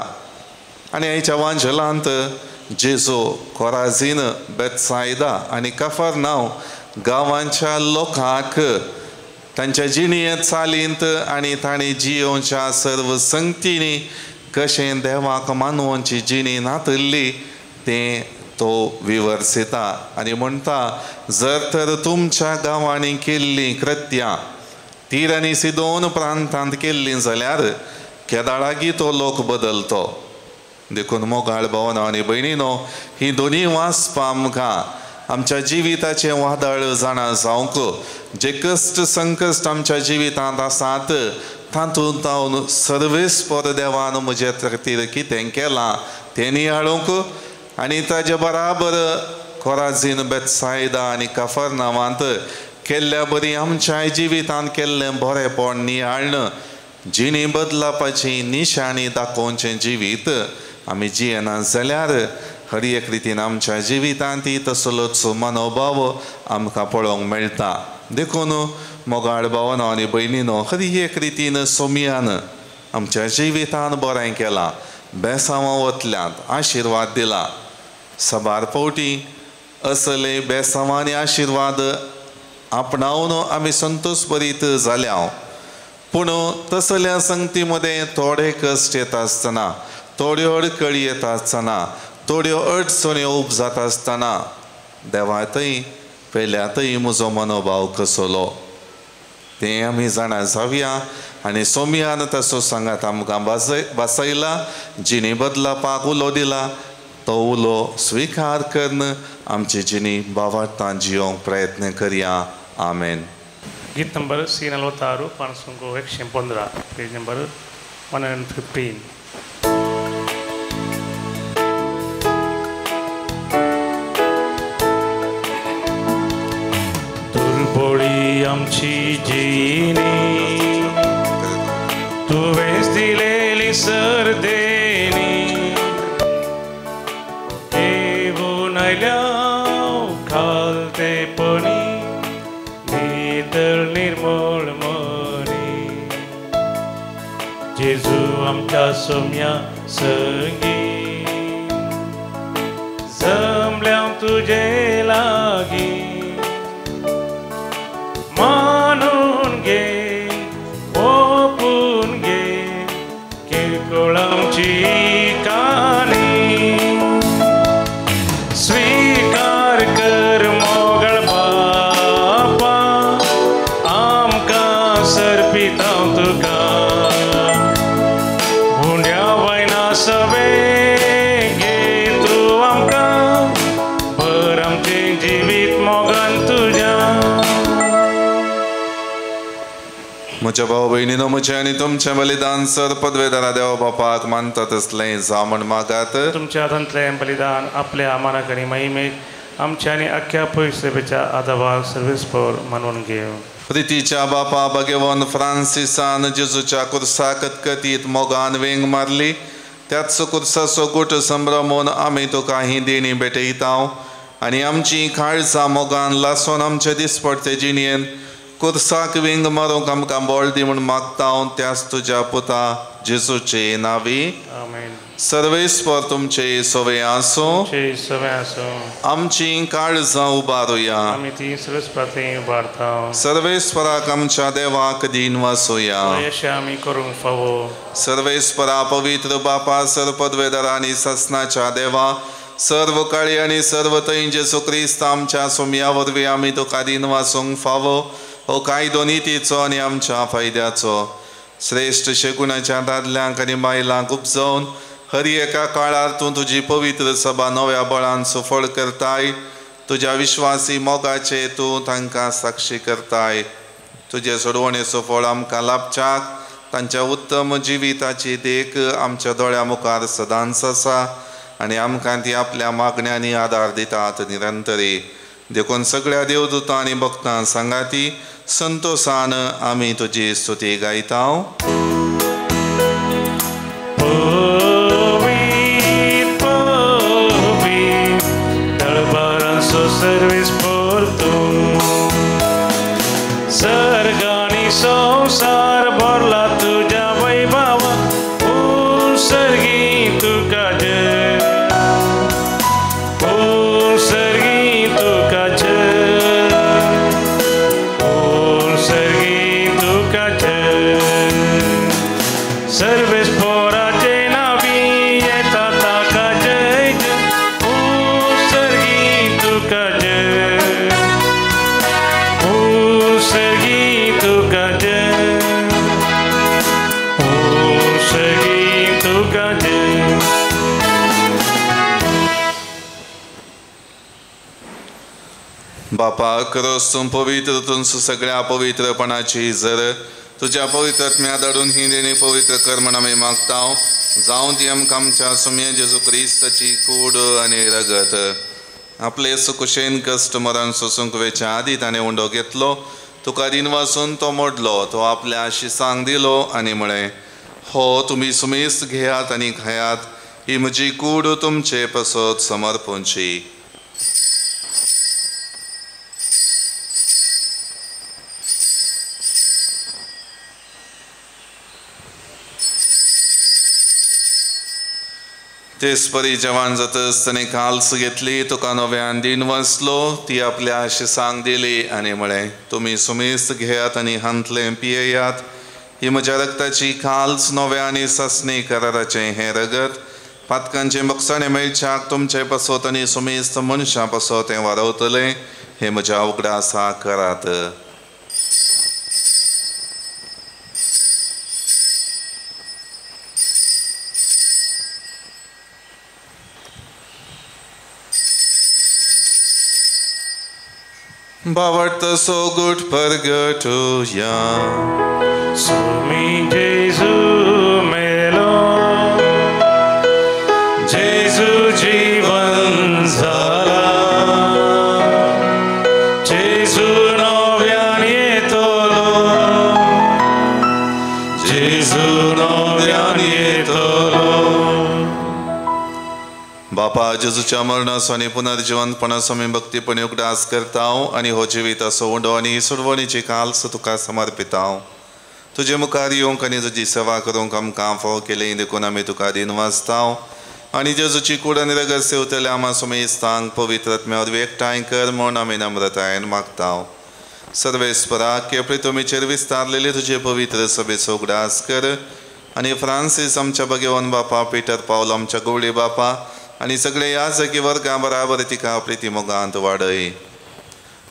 आनी आयच्या वांजेलांत जेजू कोराझीन, बेतसायदा आनी कफरनाव गांवांच्या लोकांक तांच्या जिणेंत चालींत आनी तांणी जियोवच्या सर्व संगतींनी कशें देवाक मानवची जिणी नातल्ली तें तो विवर्सिता आनी म्हणटा, जर तर तुमच्या गांवांनी केल्लीं कृत्यां तीर आनी सिदोन प्रांतांत केल्लीं जाल्यार केदाळागी तो लोक बदलतो. देखून मोगाळ भावना आनी भयणीनो, ही दोनी वाचपां आमकां आमच्या जिविताचें वादळ जाणा जावंक, जे कश्ट संकश्ट आमच्या जिवितांत आसात तातूंत हांव सर्वेस्पर देवान म्हजे खातीर कितें केलां तें नियाळूंक आनी ताजे बराबर कोराझीन, बेतसायदा आनी कफरनावांत केल्ल्या बरी आमच्या जिवितांत केल्लें बरेंपण नियाळ्ण जिणी बदलापाची निशाणी दाखोवचें जिवीत आमी जियेना जाल्यार हर एक रितीन आमच्या जिवितांत ती तसलोच मनोभाव आमकां पळोवंक मेळटा. देखून मोगाळ भावनो आनी भयणीनो, हर एक रितीन सोमियान आमच्या जिवितान बरें केलां, बेसांवां वतल्यांत आशिर्वाद दिला. साबार फावटी असले बेसांवांनी आशिर्वाद आपणावन आमी संतोश भरीत जाल्या, पूण तसल्या संगती मदें थोडे कश्ट येता आसतना, थोड्यो अडकळी येता आसतना, थोड्यो अडचण्यो उपजाता आसतना देवातय पेल्यातय म्हजो मनोभाव कसलो तें आमी जाणा जावया. आनी सोमियान तसो सांगात आमकां भासयला, जिणी बदलापाक उलो दिला, तो उलो स्विकार करून आमची जिणी बावार्थान जियोंक प्रयत्न करया. आमेन. गीत नंबर सी 46 515, पेज नंबर 115. दुर्बोळी आमची जिणी तुवेंच दिलेली सरदेणी, घेवन आयल्या खालतेपणी नितळ निर्मळ मनी, जेजू आमच्या सोम्या संगी जमल्या तुजे लागीं, मानून घे ओपून घे किरकोळ आमची काणी, स्वीकार कर मोगळ बापा आमकां सर्पिता तुका, हुंड्या वयना सवे घे तूं आमकां, भर आमचें जिवीत मोगान तुज्या. म्हज्या भाव भयणीनो, म्हजें आनी तुमचें बलिदान सर पदवेदारा देवा बापाक मानता तसलें जावं म्हण मागात. तुमच्या हातांतलें बलिदान आपल्या मानाक आनी महिमेक आमच्या आनी अख्ख्या पयसेच्या आदाबाक सर्वेस्पर मानून घेव. प्रितीच्या बापा भगवान फ्रांसिसान जेजूच्या कुर्सा कतकतीत मोगान वेंग मारली, त्याच कुर्साचो गुट संभ्रमून आमी तुका ही देणी भेटयता आनी आमची काळजां मोगान लासून आमचे दिसपडते जिणेन कुर्साक वेंग मारूंक आमकां बळ दी म्हूण मागता त्याच तुज्या पुता जेजूचे नावी. आमेन. सर्वेस्पर तुमचे सवे आसूं. आमची काळजां उबारुया. आमी ती सर्वेस्पराथंय उबारता. सर्वेस्पराक आमच्या देवाक दीन वासुया. अशें आमी करूंक फावो. सर्वेस्परा पवित्र बापा सर्पदवेदार आनी ससनाच्या देवा सर्व काळी आनी सर्व थंय जेजू क्रिस्त आमच्या सोमया वरवीं आमी तुका दीन वासूंक फावो हो कायदो नितीचो आनी आमच्या फायद्याचो. श्रेश्ठ शेगुणाच्या दादल्यांक आनी बायलांक उपजोवन हर एका काळार तूं तुजी पवित्र सभा नव्या बळान सुफळ करताय. तुज्या विश्वासी मोगाचे तूं तांकां साक्षी करताय. तुजे सोडवणेचो फळ आमकां लाभच्याक तांच्या उत्तम जिविताची देख आमच्या दोळ्या मुखार सदांच आसा आनी आमकां ती आपल्या मागण्यांनी आदार दितात निरंतरी. देखून सगळ्या देवदूतां आनी भक्तां सांगाती संतोसान आमी तुजी स्तुती गायता. देवाचो सर्वीस परतून सर्गानी संवसार भरला तुज्या वैभवा सर्गी तुका जय सर्गी तुका जय सर्गी तुका जय सर्वेस पोराचे नावी येता ताका जय जय सर्गी तुका जय सर्गी तुका जय सर्गी तुका जय। बापा क्रोस तूं पवित्र तूं सगळ्या पवित्रपणाची जर तुज्या पवित्र आत्म्या धाडून ही देणी पवित्र कर म्हण आमी मागता जावं ती आमकां आमच्या सुम्या जेजू क्रिस्ताची कूड आनी रगत आपले सुकुशेन कश्ट मरण सोसूंक वेच्या आदी ताणें उंडो घेतलो तुका दिनवासून तो मोडलो तो आपल्या शिसांक दिलो आनी म्हळें हो तुमी सुमेस्त घेयात आनी खायात ही म्हजी कूड तुमचे पसत समर्पूंची। तेच परी जेवण जातच ताणें काल्स घेतली तुका नव्यान दिन वाचलो ती आपल्या शिसांक दिली आनी म्हळें तुमी सुमेस्त घेयात आनी हांतलें पियेयात ही म्हज्या रक्ताची काल्स नव्या आनी सासणी कराराचें हें रगत पातकांचें बक्षाणें मेळच्याक तुमचे पासत आनी सुमेस्त मनशां पासत तें वारवतलें हें म्हज्या उगडासा करात। बावट सो गुट परगटुया सुमी जेजू मेलो जेजू जीवन झाला जेजू नव्यान येतलो जेजू नव्यान येतलो। बापा जेजूच्या मरणाचो आनी पुनर्जिवंतपणाचो आमी भक्तीपणी उगडास करता आनी हो जिविताचो उंडो आनी सोडवणीची काल्स तुका समर्पिता तुजे मुखार येवंक आनी तुजी सेवा करूंक आमकां फावो केली देखून आमी तुका दिनवासता आनी जेजूची कूड आनी रगत सेवतल्या आमा सुमेस्तांक पवित्र आत्म्या वरवीं एकठांय कर म्हूण आमी नम्रतायेन मागता। सर्वेस्परा केपळी तुमीचेर विस्तारलेली तुजे पवित्र सभेचो उगडास कर आनी फ्रांसीस आमच्या भगवान बापा पीटर पावल आमच्या गवळी बापा आनी सगळे याजकी वर्गां बराबर तिका प्रिती मोगांत वाडय।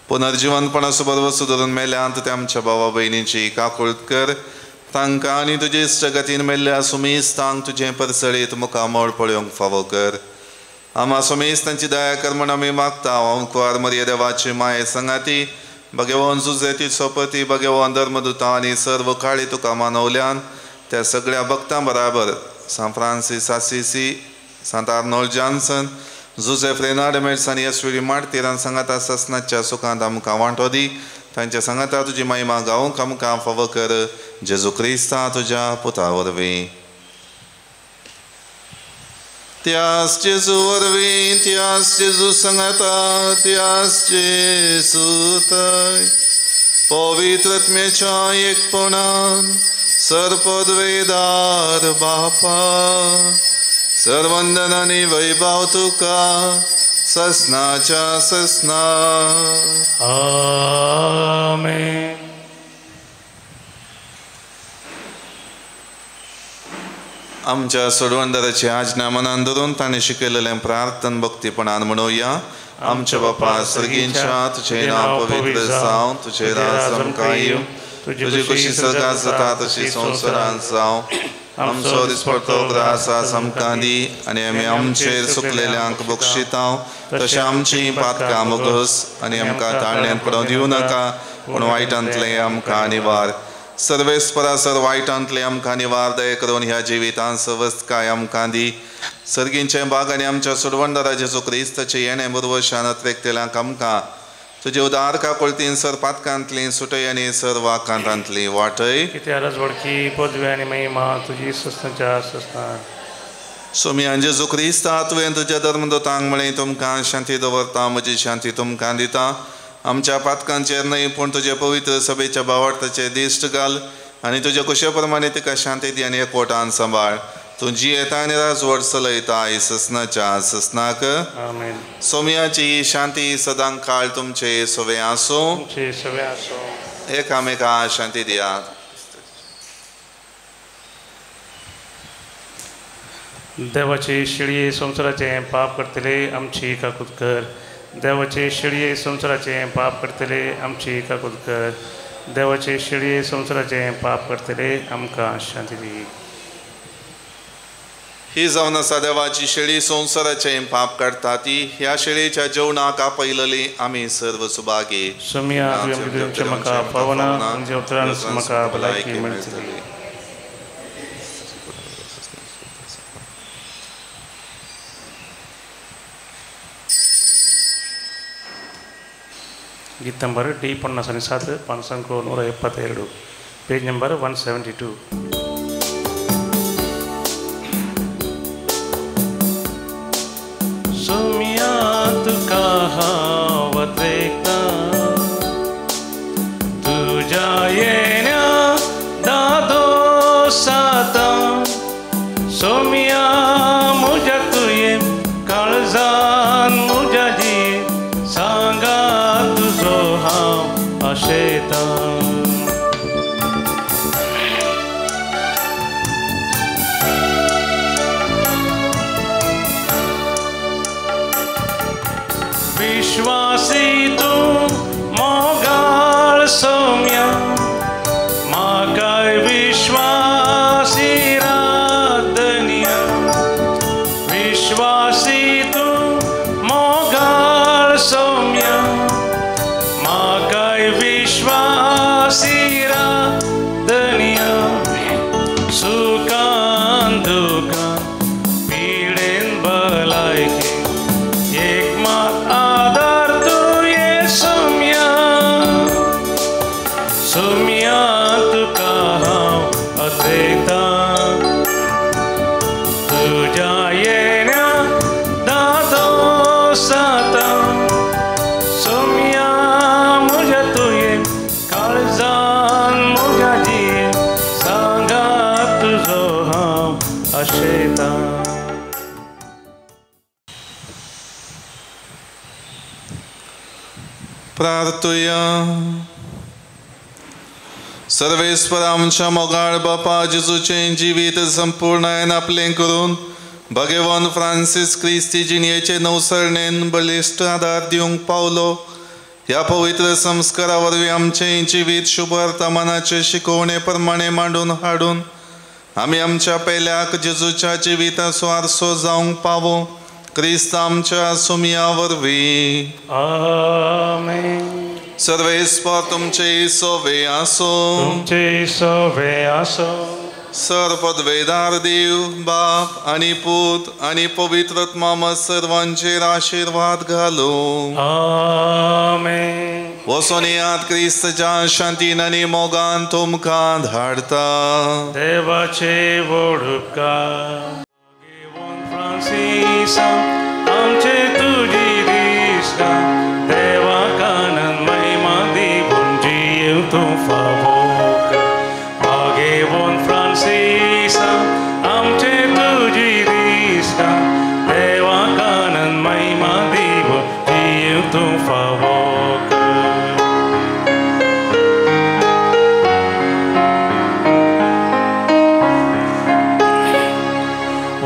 पुनर्जिवंतपणाचो बरवसो धरून मेल्यांत ते आमच्या भावा भयणीची काकूळत कर तांकां आनी तुजे इश्टगतीन मेल्ल्या सुमेस्तांक तुजें परसळीत मुखामळ पळोवंक फावो कर। आमा सुमेस्तांची दया कर म्हण आमी मागता। अंकुवार मरिया देवाची माये संगाती भगवान जुजेती सोपती भगवान धर्मदुता आनी सर्व काळी तुका मानवल्यान त्या सगळ्या भक्तां बराबर San Francis Assisi Sant Arnold Janssen Joseph Renard Mets आनी येसविडी मार्तीरान सांगाता ससनाच्या सुखांत आमकां वांटो दी तांच्या सांगाता तुजी महिमा गावंक आमकां फावो कर जेजू क्रिस्ता तुज्या पुता वरवीं। त्यास जेजू वरवीं त्यास जेजू सांगाता त्यास जेजू थंय पवित्र आत्म्याच्या एकपणान सर्पद्वेदार बापा सर्वंदन आनी वैभव तुका ससनाच्या ससना। आमेन। आमच्या सोडवणदाराची आज्ञा मनान धरून ताणें शिकयलेलें प्रार्थन भक्तीपणान म्हणोवया। आमच्या बापा सर्गींच्या तुजें नांव पवित्र जावं तुजें राज आमकां येवं तुजी खुशी स्वर्गांत जाता तशी संवसारांत जावं आमचो दिसपडतो ग्रास आज आमकां दी आनी आमी आमचेर चुकलेल्यांक बक्षिता तशें आमचीं पातकां मोगस आनी आमकां ताळण्यांत पडोवंक दिवं नाका पूण वायटांतलें आमकां निवार। सर्वेस्परा सर वायटांतलें आमकां निवार दया करून ह्या जिवितांत सवस्तकाय आमकां दी। सर्गींचे बाग आनी आमच्या सोडवणदारा जेजू क्रिस्ताचें येणें बरवशान अत्रेकतेल्यांक आमकां तुजे उदार काकुळतीन सर पातकांतली सुटय आनी सर्व आकांतांतली वाटय। कित्याक वडकी पदवी आनी महिमा तुजी ससनाच्या ससना। सोमया जेजू क्रिस्ता तुवें तुज्या धर्मदूतांक म्हळें तुमकां शांती दवरता म्हजी शांती तुमकां दिता. आमच्या पातकांचेर न्हय पूण तुजे पवित्र सभेच्या भावार्थाचेर दिश्ट घाल आनी तुज्या कुशे प्रमाणे तिका शांती दी आनी एकवटान सांबाळ. तूं जियेता आनी राजवट चलयता ससनाच्या ससनाक. सोमयाची शांती सदां काळ तुमचे सवे आसूं. एकामेका शांती दियात. देवाचे शिळये संवसाराचें पाप करतले आमची काकूत कर. देवाचे शिळये संवसाराचें पाप करतले आमची काकूत कर. देवाचे शिळये संवसाराचें पाप करतले आमकां शांती दी. ही जावन आसा देवाची शेळी संवसाराचें पाप काडटा ती. ह्या शेळीच्या जेवणाक आपयलली आमी सर्व सुभागी. सोमया तुवें म्हाका पावना तुमच्या उतरान म्हाका भलायकी मेळटली. गीत ನಂಬರ್ ಡಿ 57 572, ಪೇಜ್ ನಂಬರ್ 172. सोमिया तुका हांव वतरेकता तुज्या येण्या दादोसाता. सोमिया म्हज्या तुवें काळजान म्हज्या जी सांगा तुजो हांव आशेता. विश्वासी तूं मोगाळ सौम्या म्हाकाय विश्वासी राधनिया. विश्वासी तूं मोगाळ सौम्या म्हाकाय विश्वासी राधनिया. सुखान दुखान पिडेन भलायके एक मात आदार तुवें सौम्या. सौम्या तुका हांव अथयता तुज्या येण्या दादोसाता. सौम्या म्हज्या तुवें काळजान म्हज्या जिये सांगा तुजो हांव आशेता. प्रार्थुया. सर्वेस्पर आमच्या मोगाळ बापा जेजूचें जिवीत संपूर्णायन आपलें करून भगवान फ्रांसीस क्रिस्ती जिणयेचे नवसरणेन बळिश्ट आदार दिवंक पावलो. ह्या पवित्र संस्कारा वरवीं आमचें जिवीत शुभ वर्तमानाचे शिकवणे प्रमाणे मांडून हाडून आमी आमच्या पेल्याक जेजूच्या जिविताचो आरसो जावंक पावो. क्रिस्त आमच्या सोमया वरवीं. आमेन. सर्वेस्पर तुमचे सोवे आसो. तुमचे सोवे आसो. सर पदवेदार देव बाप आनी पूत आनी पवित्र आत्मा सर्वांचेर आशिर्वाद घालो. आमेन. वचोन येयात क्रिस्तच्या शांतीन आनी मोगान तुमकां धाडता. देवाचे व्हड उपकार. फ्रांसिसा आमचे तुजी दिसता देवाकानन महिमा दिवन जीव तूं फावो कर. भागेवन फ्रांसिसा आमचे तुजी दिसता देवाकानन महिमा दिवन जीव तूं फावो कर.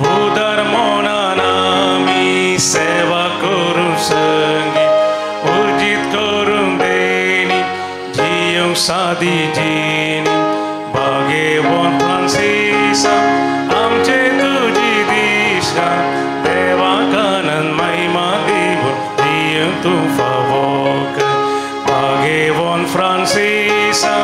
उदर सेवा करूं संगी उर्जित करूं देणी जियूंक सादी जिणी. भागेवन फ्रांसिसा आमचे तुजी दिशा देवाकानन महिमा दिवन जियूंक तूं फावो कर. भागेवन फ्रांसिसा